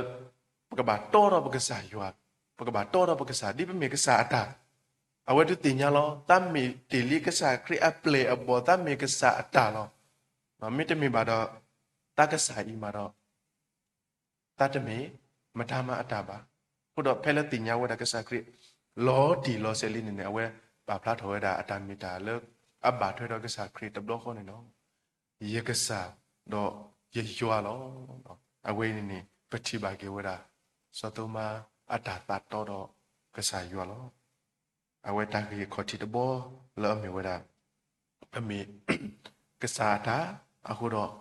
ပကဘၣ်တီထီၣ်ပကစၢ်ယွၤ, ပကဘၣ်တီထီၣ်ပကစၢ် ဒ်ပမ့ၢ်ကစၢ်အတၢ်, အဝဲဒုးသ့ၣ်ညါလီၤ. တၢ်မ့ၢ်တ့ၢ်လံကစၢ်ခရံာ်အပျဲၢ်အဘီၣ် တၢ်မ့ၢ်ကစၢ်အတၢ်လီၤ. မ့တမ့ၢ်ဘၣ်ဒီး တၢ်ကစၢ်အံၤမးဒီး တၢ်တမ့ၢ် မတၤမၤအတၢ်ဘၣ်. အဃိဒီးဖဲလၢသ့ၣ်ညါဝဲဒၣ်ကစၢ်ခရံာ် လီၤတံၢ်လီၤဆဲးလံန့ၣ်န့ၣ် အဝဲပာ်ဖျါထီၣ်ဝဲဒၣ်အတၢ်မ့ၢ်တၢ်လၢအဘၣ်ထွဲဒီးကစၢ်ခရံာ်တဘျီဃီန့ၣ်လီၤ. ယကစၢ်ဒီးယယွၤလီၤ. အဝဲအံၤန့ၣ်န့ၣ် ပထံၣ်ဘၣ်က့ၤဝဲဒၣ် စီၤသိမါအတၢ်သးတီဒီးကစၢ်ယွၤလီၤ. အဝဲတၢ်ဂ့ၢ်အခီၣ်ထံးတဘီလၢအမ့ၢ်ဝဲဒၣ် ပမ့ၢ်ကစၢ်အတၢ်အဃိဒီး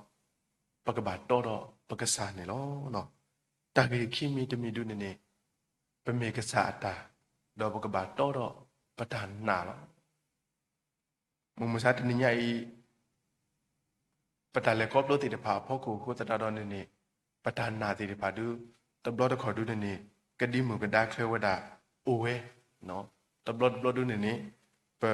ပကဘၣ်တီဒီးပကစၢ်န့ၣ်လီၤ. တၢ်ဂ့ၢ်ခံမံၤတမံၤဒုန့ၣ်န့ၣ် ပမ့ၢ်ကစၢ်အတၢ် ဒီးပကဘၣ်တီဒီးပတၢ်နာ်လီၤ. မုၢ်မဆါတနံၤညါအံၤ ပတၢ်လဲၤခီဖျိသ့ၣ်တဖၣ်အဖီခိၣ်အဃိသတးဒီးန့ၣ်န့ၣ် ပတၢ်နာ်သ့ၣ်တဖၣ်ဒု တဘျီတခီၣ်ဒုန့ၣ်န့ၣ် ကဒံမုၢ်ကဒါချၢဝဲဒၣ်အိၣ်ဝဲ, တဘျီတဘျီဒုန့ၣ်န့ၣ် ပ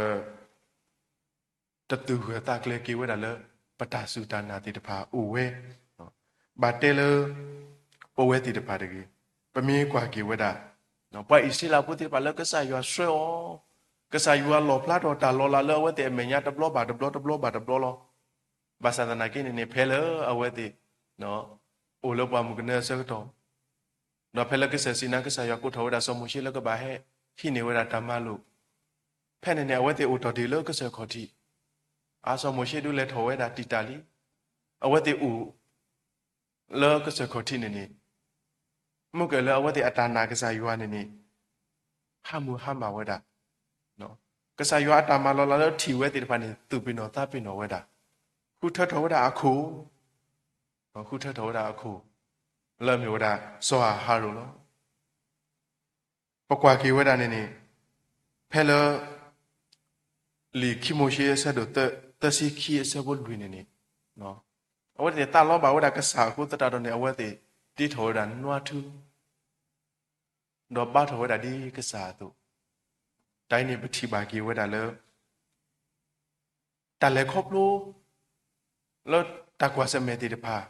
တသူၣ်ဂၢၢ်သးကျၢၤက့ၤဝဲဒၣ်လၢ ပတၢ်စူၢ်တၢ်နာ်သ့ၣ်တဖၣ်အိၣ်ဝဲ, ဘၣ်တဲလၢ အိၣ်ဝဲသ့ၣ်တဖၣ်တဂ့ၤ, ပမ့ၢ်ကွၢ်က့ၤဝဲဒၣ် ပှၤအံၣ်စရ့လးဖိသ့ၣ်တဖၣ်လၢကစၢ်ယွၤဆှၢအီၤ, ကစၢ်ယွၤလီၣ်ဖျါထီၣ်တၢ်လီၤလးလၢအဝဲသ့ၣ်အမဲာ်ညါတဘျီဘၣ်တဘျီ တဘျီဘၣ်တဘျီလီၤ. ဘၣ်ဆၣ်သနာ်က့န့ၣ်န့ၣ် ဖဲလၢအဝဲသ့ၣ် အိၣ်လၢပှၢ်မုၢ်ကနၢအဆၢကတီၢ် ဒီးဖဲလၢကစၢ်စံးနါကစၢ်ယွၤကိးထီၣ်ဝဲဒၣ်စီၤမိၤၡ့လၢကဘၣ်ဟဲဟံးန့ၢ်ဝဲဒၣ်တၢ်မၤလိာ်, ဖဲန့ၣ်န့ၣ် အဝဲသ့ၣ်အိၣ်တ့ၢ်လၢကစၢၢ်ခီၣ်ထံး, အါစီၤမိၤၡ့ဒုးလဲၤထီၣ်ဝဲဒၣ်တံာ်တာ်လံ, အဝဲသ့ၣ်အိၣ် လၢကစၢၢ်ခီၣ်ထံးန့ၣ်န့ၣ်, မုၢ်ကလၢအဝဲသ့ၣ်အတၢ်နာ်ကစၢ်ယွၤန့ၣ်န့ၣ် ဟါမၢ်ဟါမၢ်ဝဲဒၣ်, ကစၢ်ယွၤအတၢ်မၤလီၤလးလၢထံၣ်ဝဲသ့ၣ်တဖၣ်န့ၣ် သူၣ်ပ့ၤနီၣ်သးပ့ၤနီၣ်ဝဲဒၣ်, ဃုထၢထီၣ်ဝဲဒၣ်အခိၣ်, ဃုထၢထီၣ်ဝဲဒၣ်အခိၣ်, လၢအမ့ၢ်ဝဲဒၣ် စီၤအၤဟရိၣ်လီၤ. ပကွၢ်က့ၤဝဲဒၣ်န့ၣ်န့ၣ်, ဖဲလၢ လံာ်ခံမိၤၡ့အဆၢဒိၣ်သၢဆံခံအဆၢဖိလွံၢ်န့ၣ်န့ၣ်, အဝဲသ့ၣ်သးလီဘၣ်ဝဲဒၣ်ကစၢ်အဃိသတးဒီးန့ၣ် အဝဲသ့ၣ်တ့ထီၣ်ဝဲဒၣ်နွါထူ, ဒီးဘါထီၣ်ဝဲဒၣ်ဒ်ကစၢ်အသိး, တၢ်အံၤန့ၣ် ပထံၣ်ဘၣ်က့ၤဝဲဒၣ်လၢ တၢ်လဲၤခီဖျိ လၢတၢ်ကွၢ်ဆၢၣ်မဲာ်သ့ၣ်တဖၣ်,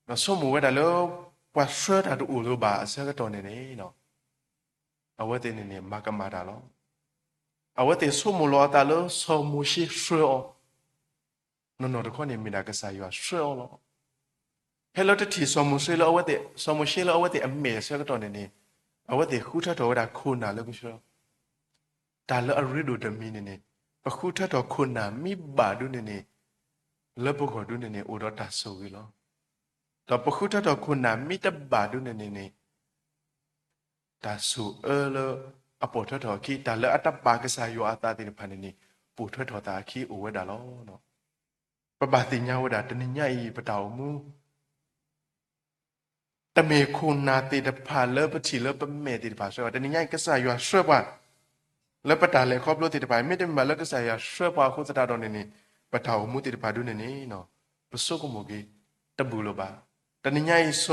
ဒီးဆိကမိၣ်ဝဲဒၣ်လၢ ပှၤဆှၢတၢ်တအိၣ်လၢၤဘၣ်အဆၢကတီၢ်န့ၣ်န့ၣ်, အဝဲသ့ၣ်န့ၣ်န့ၣ် မၤကမၣ်တၢ်လီၤ. အဝဲသ့ၣ်ဆိကမိၣ်လီၤအသးလၢစီၤမိၤၡ့ဆှၢအီၤ, နီၢ်နီၢ်တခီန့ၣ်မ့ၢ်ဒၣ်ကစၢ်ယွၤဆှၢအီၤလီၤ. ဖဲလၢတထံၣ်စီၤမိၤၡ့လၢအဝဲသ့ၣ်, စီၤမိၤၡ့လၢအဝဲသ့ၣ်အမဲာ်အဆၢကတီၢ်န့ၣ်န့ၣ်, အဝဲသ့ၣ်ဃုထၢထီၣ်ဝဲဒၣ်ခိၣ်နၢ်လၢကဆှၢ တၢ်လၢအရ့ဒိၣ်တမံၤန့ၣ်န့ၣ်, ပဃုထၢထီၣ်ခိၣ်နၢ်မ့ၢ်ဘၣ်ဒုန့ၣ်န့ၣ်, လၢပဂီၢ်ဒုန့ၣ်န့ၣ် အိၣ်ဒီးတၢ်ဆိၣ်ဂ့ၤလီၤ. ဒီးပဃုထၢထီၣ်ခိၣ်နၢ်မ့ၢ်တဘၣ်ဒုန့ၣ်န့ၣ်န့ၣ်, တၢ်ဆိၣ်အၢလၢအပိာ်ထွဲထီၣ်အခံ, တၢ်လၢအတဘၣ်ကစၢ်ယွၤအသးသ့ၣ်တဖၣ်န့ၣ်န့ၣ် ပိာ်ထွဲထီၣ်သးအခံအိၣ်ဝဲဒၣ်လီၤ. ပဘၣ်သ့ၣ်ညါဝဲဒၣ်တနံၤညါအံၤပတၢ်အိၣ်မူ တမ့ၢ်ခိၣ်နၢ်သ့ၣ်တဖၣ်လၢပထံၣ်လၢပမဲာ်သ့ၣ်တဖၣ်ဆှၢဘၣ်. တနံၤညါအံၤ ကစၢ်ယွၤဆှၢပှၤ လၢပတၢ်လဲၤခီဖျိသ့ၣ်တဖၣ်, မ့တမ့ၢ်ဘၣ်လၢကစၢ်ယွၤဆှၢပှၤအဃိသတးဒီးန့ၣ်န့ၣ်, ပတၢ်အိၣ်မူသ့ၣ်တဖၣ်ဒုန့ၣ်န့ၣ် ပဆိကမိၣ်က့ၤ တဘူၣ်လၢၤဘၣ်. တနံၤညါအံၤ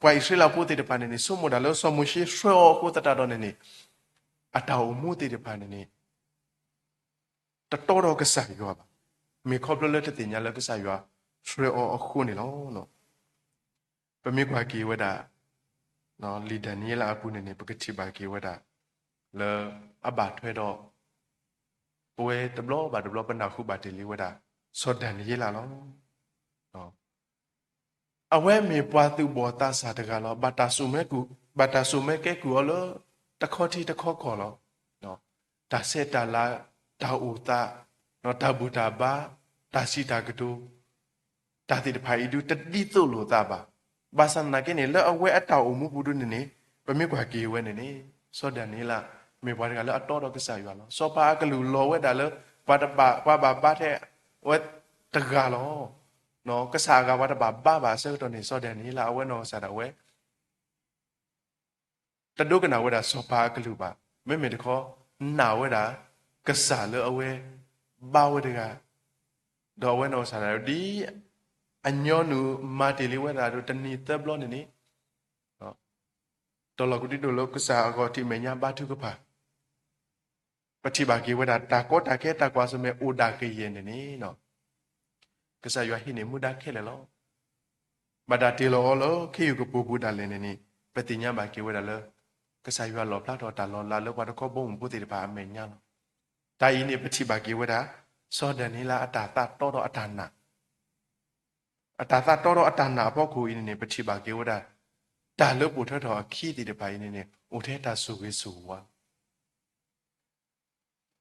ပှၤအံၣ်စရ့လးဖိသ့ၣ်တဖၣ်န့ၣ်န့ၣ် ဆိကမိၣ်ဒၣ်လၢစီၤမိၤၡ့ဆှၢအီၤအဃိသတးဒီးန့ၣ်န့ၣ်, အတၢ်အိၣ်မူသ့ၣ်တဖၣ်န့ၣ်န့ၣ် တတီဒီးကစၢ်ယွၤဘၣ်. မ့ၢ်ခီဖျိလၢတသ့ၣ်ညါလၢကစၢ်ယွၤဆှၢအီၤအဃိန့ၣ်လီၤ. ပမ့ၢ်ကွၢ်က့ၤဝဲဒၣ် လံာ်ဒၤနံးယ့လးအပူၤန့ၣ်န့ၣ် ပကထံၣ်ဘၣ်က့ၤဝဲဒၣ် လၢအဘၣ်ထွဲဒီး ပဝဲတဘျီဘၣ်တဘျီပနၢ်ဟူဘၣ်တ့ၢ်လံဝဲဒၣ် စီၤဒၤနံးယ့လးလီၤ. အဝဲမ့ၢ်ပှၤသူၣ်ဘီၣ်သးစၢ်တဂၤလီၤ. ဘၣ်တၢ်စိာ်မၢ, ဘၣ်တၢ်စိာ်မၢကဲကုၢ်အီၤလၢ တခီထံတခီကီၢ်လီၤ. တၢ်ဆဲးတၢ်လၤ, တၢ်အိၣ်သး, တၢ်ဘူၣ်တၢ်ဘါ, တၢ်စံးတၢ်ကတိၤ တၢ်သ့ၣ်တဖၣ်အံၤဒုးတဒ်သိးလိာ်သးဘၣ်. ဘၣ်ဆၣ်သနာ်က့န့ၣ် လၢအဝဲအတၢ်အိၣ်မူပူၤဒုန့ၣ်န့ၣ် ပမ့ၢ်ကွၢ်က့ၤဝဲန့ၣ်န့ၣ် စီၤဒၤနံးယ့လး မ့ၢ်ပှၤတဂၤလၢအတီဒီးကစၢ်ယွၤလီၤ. စီၤပၤအကလုၢ်လီၤဝဲဒၣ်လၢ ပှၤတဘၣ်, ပှၤဘၣ်ဘါထဲအဝဲတဂၤလီၤ. ကစၢ်အဂၤပှၤတဘၣ်ဘါဘၣ်အဆၢကတီၢ်န့ၣ် စီၤဒၤနံးယ့လး အဝဲနီၢ်ကစၢ်ဒၣ်ဝဲ တဒိကနၣ်ဝဲဒၣ်စီၤပၤအကလုၢ်ဘၣ်. မ့မ့ၢ်တခီ နာ်ဝဲဒၣ် ကစၢ်လၢအဝဲဘါဝဲတဂၤ, ဒီးအဝဲနီၢ်ကစၢ်ဒၣ်ဝဲ ဒ်အညီနုၢ်မၤတ့ၢ်လံဝဲဒၣ်ဒီးတနံၤသၢဘျီန့ၣ်န့ၣ် တလီၢ်ကဒံဒိၣ်လၢကစၢ်အဂီၢ်ထံးမဲာ်ညါဘါထုကဖၣ်, ပထံၣ်ဘၣ်က့ၤဝဲဒၣ် တၢ်ကီတၢ်ခဲတၢ်ကွၢ်ဆၢၣ်မဲာ်အိၣ်ဒၣ်ကယဲၢ်န့ၣ်န့ၣ် ကစၢ်ယွၤဟံးန့ၢ်မူဒါခဲလၢာ်လီၤ. ဘၣ်တၢ်တ့ၢ်လီၤအီၤလၢခ့ယုၢ်ကပိာ်ပူၤဒၣ်လဲာ်န့ၣ်န့ၣ် ပသ့ၣ်ညါဘၣ်က့ၤဝဲဒၣ်လၢ ကစၢ်ယွၤလီၣ်ဖျါထီၣ်တၢ်လီၤလးလၢပှၤတခီဘီမုၢ်ဖိသ့ၣ်တဖၣ်အမဲာ်ညါလီၤ. တၢ်အံၤန့ၣ် ပထံၣ်ဘၣ်က့ၤဝဲဒၣ် စီၤဒၤနံးယ့လးအတၢ်သးတီဒီးအတၢ်နာ် အတၢ်သးတီဒီးအတၢ်နာ်အဖီခိၣ်အံၤန့ၣ်န့ၣ် ပထံၣ်ဘၣ်က့ၤဝဲဒၣ် တၢ်လၢပိာ်ထွဲထီၣ်အခံသ့ၣ်တဖၣ်အံၤန့ၣ်န့ၣ် အိၣ်ထဲတၢ်ဆိၣ်ဂ့ၤဆိၣ်ဝါ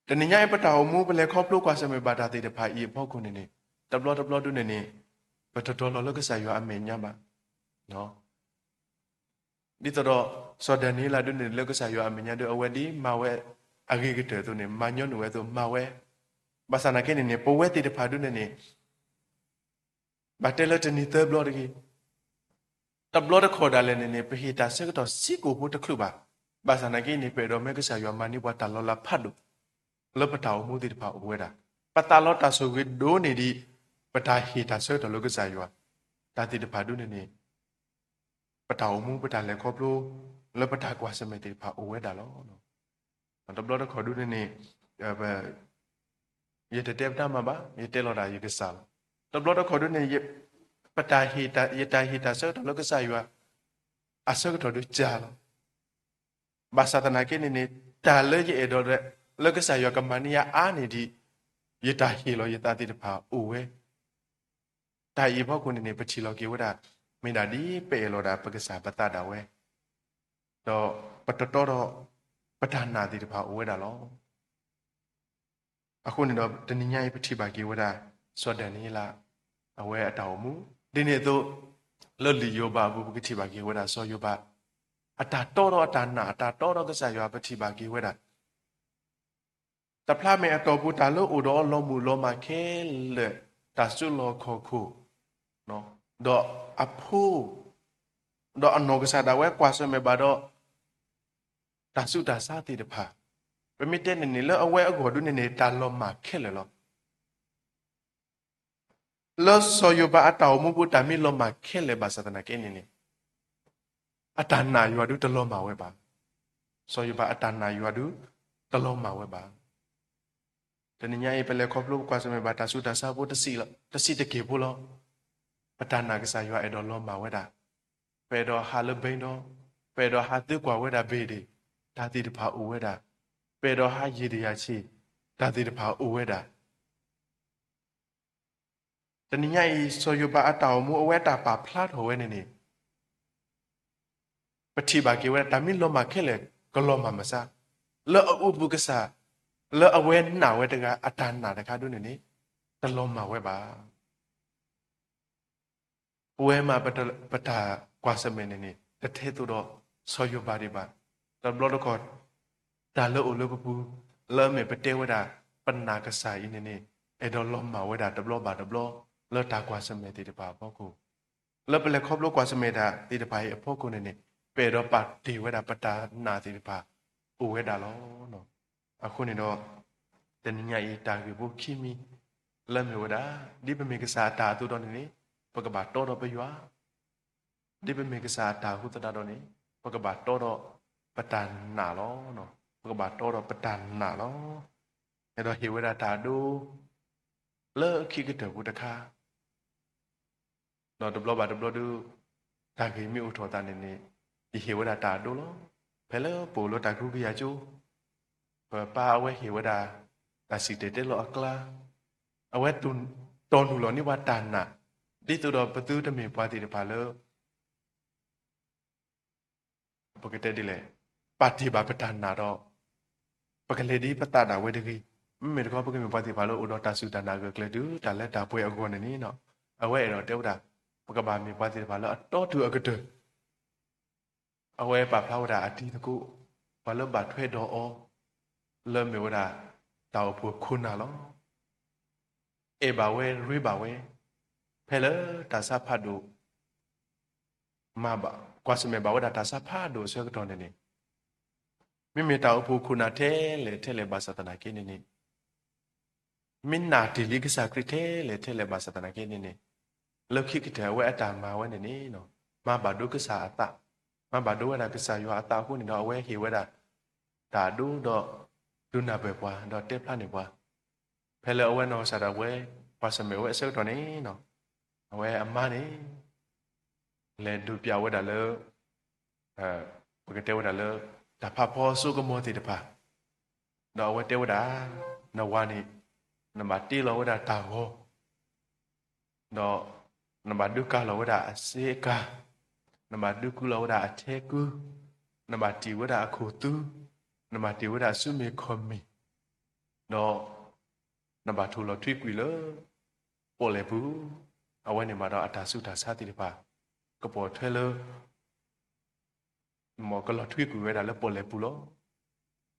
တနံၤညါအံၤ ပတၢ်အိၣ်မူပလဲၤခီဖျိကွၢ်ဆၢၣ်မဲာ်ဘၣ်တၢ်သ့ၣ်တဖၣ်အံၤအဖီခိၣ်န့ၣ်န့ၣ် တဘျီတဘျီဒုန့ၣ်န့ၣ် ပတတီၤလီၤလၢကစၢ်ယွၤအမဲာ်ညါဘၣ်. ဒ်သိးဒီး စီၤဒၤနံးယ့လးဒုန့ၣ် လၢကစၢ်ယွၤအမဲာ်ညါဒု အဝဲဒ်မၤဝဲအဂ့ၤကတၢၢ်အသိးန့ၣ် မၤညီနုၢ်ဝဲအသိးမၤဝဲ, ဘၣ်ဆၣ်သနာ်က့န့ၣ်န့ၣ် ပဝဲသ့ၣ်တဖၣ်ဒုန့ၣ်န့ၣ် ဘၣ်တဲလၢတနံၤသၢဘျီတဂ့ၤ, တဘျီတခီၣ်ဒၣ်လဲာ်န့ၣ်န့ၣ် ပဟ့ၣ်တၢ်ဆၢကတီၢ်စ့ၢ်ကီးဖိတချုးဘၣ်. ဘၣ်ဆၣ်သနာ်က့န့ၣ် ပအဲၣ်ဒိးမၢကစၢ်ယွၤမၤန့ၢ်ပှၤတၢ်လီၤလးဖးဒိၣ် လၢပတၢ်အိၣ်မူသ့ၣ်တဖၣ်အိၣ်ဝဲဒၣ်, ပသးလီတၢ်ဆိၣ်ဂ့ၤဒိၣ်န့ၢ်ဒံး ပတၢ်ဟ့ၣ်တၢ်ဆၢကတီၢ်လၢကစၢ်ယွၤ, တၢ်သ့ၣ်တဖၣ်ဒုန့ၣ်န့ၣ် ပတၢ်အိၣ်မူပတၢ်လဲၤခီဖျိ လၢပတၢ်ကွၢ်ဆၢၣ်မဲာ်သ့ၣ်တဖၣ်အိၣ်ဝဲဒၣ်လီၤ. တဘျီတခီၣ်ဒုန့ၣ်န့ၣ် ယတတဲပတၢ်မၤဘၣ်, ယတဲလီၤဒၣ်ယကစၢ်လီၤ. တဘျီတခီၣ်ဒုန့ၣ် ပတၢ်ဟ့ၣ်တၢ်, ယတၢ်ဟ့ၣ်တၢ်ဆၢကတီၢ်လၢကစၢ်ယွၤ အဆၢကတီၢ်ဒုကၢ်လီၤ. ဘၣ်ဆၣ်သနာ်က့န့ၣ်န့ၣ် တၢ်လၢယအဲၣ်ဒိး လၢကစၢ်ယွၤကမၤန့ၢ်ယၤအါန့ၢ်ဒံး ယတၢ်ဟ့ၣ်လီၤယသးသ့ၣ်တဖၣ်အိၣ်ဝဲ တၢ်အံၤအဖီခိၣ်န့ၣ်န့ၣ် ပထံၣ်လီၤက့ၤဝဲဒၣ် မ့ၢ်ဒၣ်ဒ်ပအဲၣ်လီၤဒၣ်ပကစၢ်ပသးဒၣ်ဝဲ, ဒီးပတတီဒီး ပတၢ်နာ်သ့ၣ်တဖၣ်အိၣ်ဝဲဒၣ်လီၤ. အဃိန့ၣ်ဒီး တနံၤညါအံၤ ပထံၣ်ဘၣ်က့ၤဝဲဒၣ် စီၤဒၤနံးယ့လး အဝဲအတၢ်အိၣ်မူ, ဒ်န့ၣ်အသိး လၢလံာ်ယိၤဘးအပူၤ ပကထံၣ်ဘၣ်က့ၤဝဲဒၣ် စီၤယိၤဘး အတၢ်တီဒီးအတၢ်နာ် အတၢ်တီဒီးကစၢ်ယွၤ ပထံၣ်ဘၣ်က့ၤဝဲဒၣ် တဖျါမဲာ်အတီၢ်ပူၤ တၢ်လၢအိၣ်ဒီးအီၤလီၤမုၢ်လီၤမၢ်ခဲလၢာ်, တၢ်စုလီၢ်ခီၣ်ခိၣ်, ဒီးအဖိ, ဒီးအနီၢ်ကစၢ်ဒၣ်ဝဲကွၢ်ဆၢၣ်မဲာ်ဘၣ်ဒီး တၢ်ဆူးတၢ်ဆါသ့ၣ်တဖၣ်, ပမ့ၢ်တဲန့ၣ်န့ၣ် လၢအဝဲအဂီၢ်ဒုန့ၣ်န့ၣ် တၢ်လီၤမၢ်ခဲလၢာ်လီၤ. လၢစီၤယိၤဘးအတၢ်အိၣ်မူပူၤ တၢ်မ့ၢ်လီၤမၢ်ခဲလၢာ်ဘၣ်ဆၣ်သနာ်က့န့ၣ်န့ၣ် အတၢ်နာ်ယွၤဒုတလီၤမၢ်ဝဲဘၣ်. စီၤယိၤဘးအတၢ်နာ်ယွၤဒု တလီၤမၢ်ဝဲဘၣ်. တနံၤညါအံၤ ပလဲၤခီဖျိပကွၢ်ဆၢၣ်မဲာ်ဘၣ်တၢ်ဆူးတၢ်ဆါဖိတဆံးတက့ၢ်ဖိလီၤ. ပတၢ်နာ်ကစၢ်ယွၤအဲၣ်ဒိးလီၤမၢ်ဝဲဒၣ်. ပအဲၣ်ဒိးဟးလၢဘဲဒီ, ပအဲၣ်ဒိးဟးသံကွၢ်ဝဲဒၣ်ဘ့ၣ်ဒ့ၣ်, တၢ်သ့ၣ်တဖၣ်အိၣ်ဝဲဒၣ်. ပအဲၣ်ဒိးဟးယံာ်တယၤဆံး, တၢ်သ့ၣ်တဖၣ်အိၣ်ဝဲဒၣ်. တနံၤညါအံၤ စီၤယိၤဘးအတၢ်အိၣ်မူ အဝဲတၢ်ပာ်ဖျါထီၣ်ဝဲန့ၣ်န့ၣ် ပထံၣ်ဘၣ်က့ၤဝဲဒၣ် တၢ်မ့ၢ်လီၤမၢ်ခဲလၢာ် ကလီၤမၢ်မစါ, လၢအအိၣ်ဘှံးကစၢ်, လၢအဝဲနာ်ဝဲတဂၤ အတၢ်နာ်တခါဒုန့ၣ်န့ၣ် တလီၤမၢ်ဝဲဘၣ်. ပဝဲမး ပတၢ်ကွၢ်ဆၢၣ်မဲာ်န့ၣ်န့ၣ် တထဲသိးဒီးစီၤယိၤဘးဒံးဘၣ်. တဘျီတခီၣ် တၢ်လၢအိၣ်လၢပပူၤ လၢအမ့ၢ်ပတဲဝဲဒၣ် ပနာ်ကစၢ်အံၤန့ၣ်န့ၣ် အဲၣ်ဒိးလီၤမၢ်ဝဲဒၣ်တဘျီဘၣ်တဘျီ လၢတၢ်ကွၢ်ဆၢၣ်မဲာ်သ့ၣ်တဖၣ်အဖီခိၣ်, လၢပလဲၤခီဖျိကွၢ်ဆၢၣ်မဲာ်တၢ်သ့ၣ်တဖၣ်အံၤအဖီခိၣ်န့ၣ်န့ၣ် ပအဲၣ်ဒိးပာ်တ့ၢ်ဝဲဒၣ်ပတၢ်နာ်သ့ၣ်တဖၣ် အိၣ်ဝဲဒၣ်လီၤ. အဃိန့ၣ်ဒီး တနံၤညါအံၤတၢ်ဂ့ၢ်ဖိခံမံၤ လၢမ့ၢ်ဝဲဒၣ် ဒ်ပမ့ၢ်ကစၢ်အတၢ်အသိးဒီးန့ၣ်န့ၣ် ပကဘၣ်တီဒီးပယွၤ, ဒ်ပမ့ၢ်ကစၢ်အတၢ်အဃိသတးဒီးန့ၣ် ပကဘၣ်တီဒီးပတၢ်နာ်လီၤ. ပကဘၣ်တီဒီးပတၢ်နာ်လီၤ. အဲၣ်ဒိးဟ့ၣ်ဝဲဒၣ်တၢ်အဒိ လၢခံကတၢၢ်ဖိတခါ ဒီးတဘျီဘၣ်တဘျီဒု တၢ်ဂ့ၢ်မ့ၢ်အိၣ်ထီၣ်သးန့ၣ်န့ၣ် ယဟ့ၣ်ဝဲဒၣ်တၢ်အဒိလီၤ. ဖဲလၢပအိၣ်လၢတၢ်ကဟုကယာ်ကၠိ ပပၢ်အဝဲဟ့ၣ်ဝဲဒၣ် တၢ်စံၣ်တဲၤတဲလီၤအကျါ, အဝဲတီၢ်နုာ်လီၤန့ၢ်ပှၤတၢ်နာ်, ဒ်သိးဒီးပသုတမ့ၢ်ပှၤသ့ၣ်တဖၣ်လၢ ပကတဲဒ်လဲၣ်, ပာ်တ့ၢ်ဘၣ်ပတၢ်နာ်ဒီး ပကလဲၤဒ်ပသးဒၣ်ဝဲတဂ့ၤ. မ့မ့ၢ်တခီ ပကမ့ၢ်ပှၤသ့ၣ်တဖၣ်လၢအိၣ်ဒီးတၢ်စူၢ်တၢ်နာ်ဂၢၢ်ကျၢၤတုၤတၢ်လၢတၢ်ပှဲၤအဂီၢ်န့ၣ်န့ၣ်, အဝဲအဲၣ်ဒိးတဲဝဲဒၣ် ပကဘၣ်မ့ၢ်ပှၤသ့ၣ်တဖၣ်လၢအတီတုၤအကတၢၢ် အဝဲပာ်ဖျါဝဲဒၣ်အတံၤသကိး, ပှၤလၢဘၣ်ထွဲဒီးအီၤ လၢမ့ၢ်ဝဲဒၣ် တၢ်အိၣ်ဖှိၣ်ခိၣ်နၢ်လီၤ. အဲၣ်ဘၣ်ဝဲရ့ဘၣ်ဝဲ, ဖဲလၢတၢ်ဆါဖးဒိၣ် မၤဘၣ် ကွၢ်ဆၢၣ်မဲာ်ဘၣ်ဝဲဒၣ်တၢ်ဆါဖးဒိၣ်အဆၢကတီၢ်န့ၣ်န့ၣ်, မ့မ့ၢ်တၢ်အိၣ်ဖှိၣ်ခိၣ်နၢ်ထဲလဲၣ်ထဲလဲၣ်ဘၣ်ဆၣ်သနာ်က့န့ၣ်န့ၣ်, မ့ၢ်နာ်တ့ၢ်လံကစၢ်ခရံာ်ထဲလဲၣ်ထဲလဲၣ်ဘၣ်ဆၣ်သနာ်က့န့ၣ်န့ၣ်, လၢခံကတၢၢ်အဝဲအတၢ်မၤဝဲန့ၣ်န့ၣ်, မၤဘၣ်ဒိကစၢ်အသး, မၤဘၣ်ဒိဝဲဒၣ်ကစၢ်ယွၤအသးအဃိန့ၣ်ဒီး အဝဲဟ့ၣ်ဝဲဒၣ် တၢ်အဒိဒီး ဒုးနၢ်ပၢၢ်ပှၤ ဒီးတဲဖျါန့ၢ်ပှၤ, ဖဲလၢအဝဲနီၢ်ကစၢ်ဒၣ်ဝဲ ကွၢ်ဆၢၣ်မဲာ်ဝဲအဆၢကတီၢ်န့ၣ်, အဝဲအမါန့ၣ် လဲၤဒုးပျးဝဲဒၣ်လၢ ပကတဲဝဲဒၣ်လၢ တၢ်ဖးဖီစိကမီၤသ့ၣ်တဖၣ်, ဒီးအဝဲတဲဝဲဒၣ်, နဝၤန့ၣ် နဘၣ်တ့လီၤဝဲဒၣ်တၢ်ဂီၤ ဒီးနဘၣ်ဒုးကၤလီၤဝဲဒၣ်အစ့အကၤ, နဘၣ်ဒုးကုလီၤဝဲဒၣ်အထဲကု, နဘၣ်တံၢ်ဝဲဒၣ်အခိၣ်သူ, နဘၣ်တံၢ်ဝဲဒၣ်အစုမ့ၢ်ခီၣ်မ့ၢ်, ဒီးနဘၣ်ထိၣ်လီၤထွံကွံာ်လၢ ပီၣ်လဲၣ်ပူၤ, အဝဲန့ၣ်မးဒီးအတၢ်ဆူးတၢ်ဆါသ့ၣ်တဖၣ် ကပိာ်ထွဲလၢ မ်ကလီၤထွံကွံာ်ဝဲဒၣ်လၢပီၣ်လဲၣ်ပူၤလီၤ.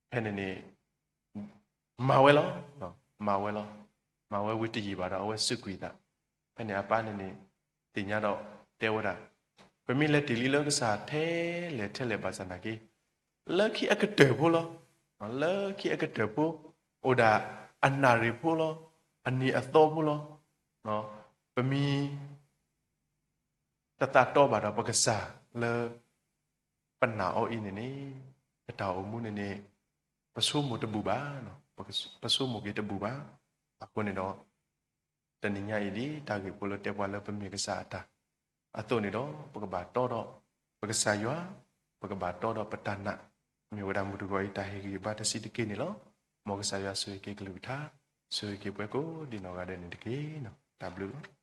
ဖဲန့ၣ်န့ၣ် မၤဝဲလီၤ, မၤဝဲလီၤ, မၤဝဲဝံၤတယံာ်ဘၣ်ဒီးအဝဲစူးကွံာ်သး, ဖဲန့ၣ်အပၢ်န့ၣ်န့ၣ် သ့ၣ်ညါဒီးတဲဝဲဒၣ်, ပမ့ၢ်လဲၤတ့ၢ်လံလၢကစၢ်ထဲလဲၣ်ထဲလဲၣ်ဘၣ်ဆၣ်သနာ်က့ လၢခံအကတၢၢ်ဖိလီၤ, လၢခံအကတၢၢ်ဖိ အိၣ်ဒၣ်အနၣ်ရံၣ်ဖိလီၤ, အနံၤအသီဖိလီၤ, ပမ့ၢ် တသးတီဘၣ်ဒီးပကစၢ်လၢ ပနာ်အီၤအံၤန့ၣ်န့ၣ်, ပတၢ်အိၣ်မူန့ၣ်န့ၣ် ပဆိကမိၣ်တဘူၣ်ဘၣ်, ပဆိကမိၣ်က့ၤတဘူၣ်ဘၣ်. အဃိန့ၣ်ဒီး တနံၤညါအံၤဒ် တၢ်ဂ့ၢ်ဖိလၢတဲပှၤလၢပမ့ၢ်ကစၢ်အတၢ် အသိးန့ၣ်ဒီး ပကဘၣ်တီဒီး ပကစၢ်ယွၤ, ပကဘၣ်တီဒီးပတၢ်နာ်, မ့ၢ်ဝဲဒၣ်မုၢ်တဂီၤအံၤတၢ်ဟ့ၣ်ဂံၢ်ဘါတဆံးတက့ၢ်န့ၣ်လီၤ. မ်ကစၢ်ယွၤဆိၣ်ဂ့ၤက့ၤကလုၢ်ကထါ, ဆိၣ်ဂ့ၤက့ၤပှၤကိးဒံနီၢ်ဂၤဒဲးန့ၣ်တက့ၢ်. တၢ်ဘျုးလီၤ.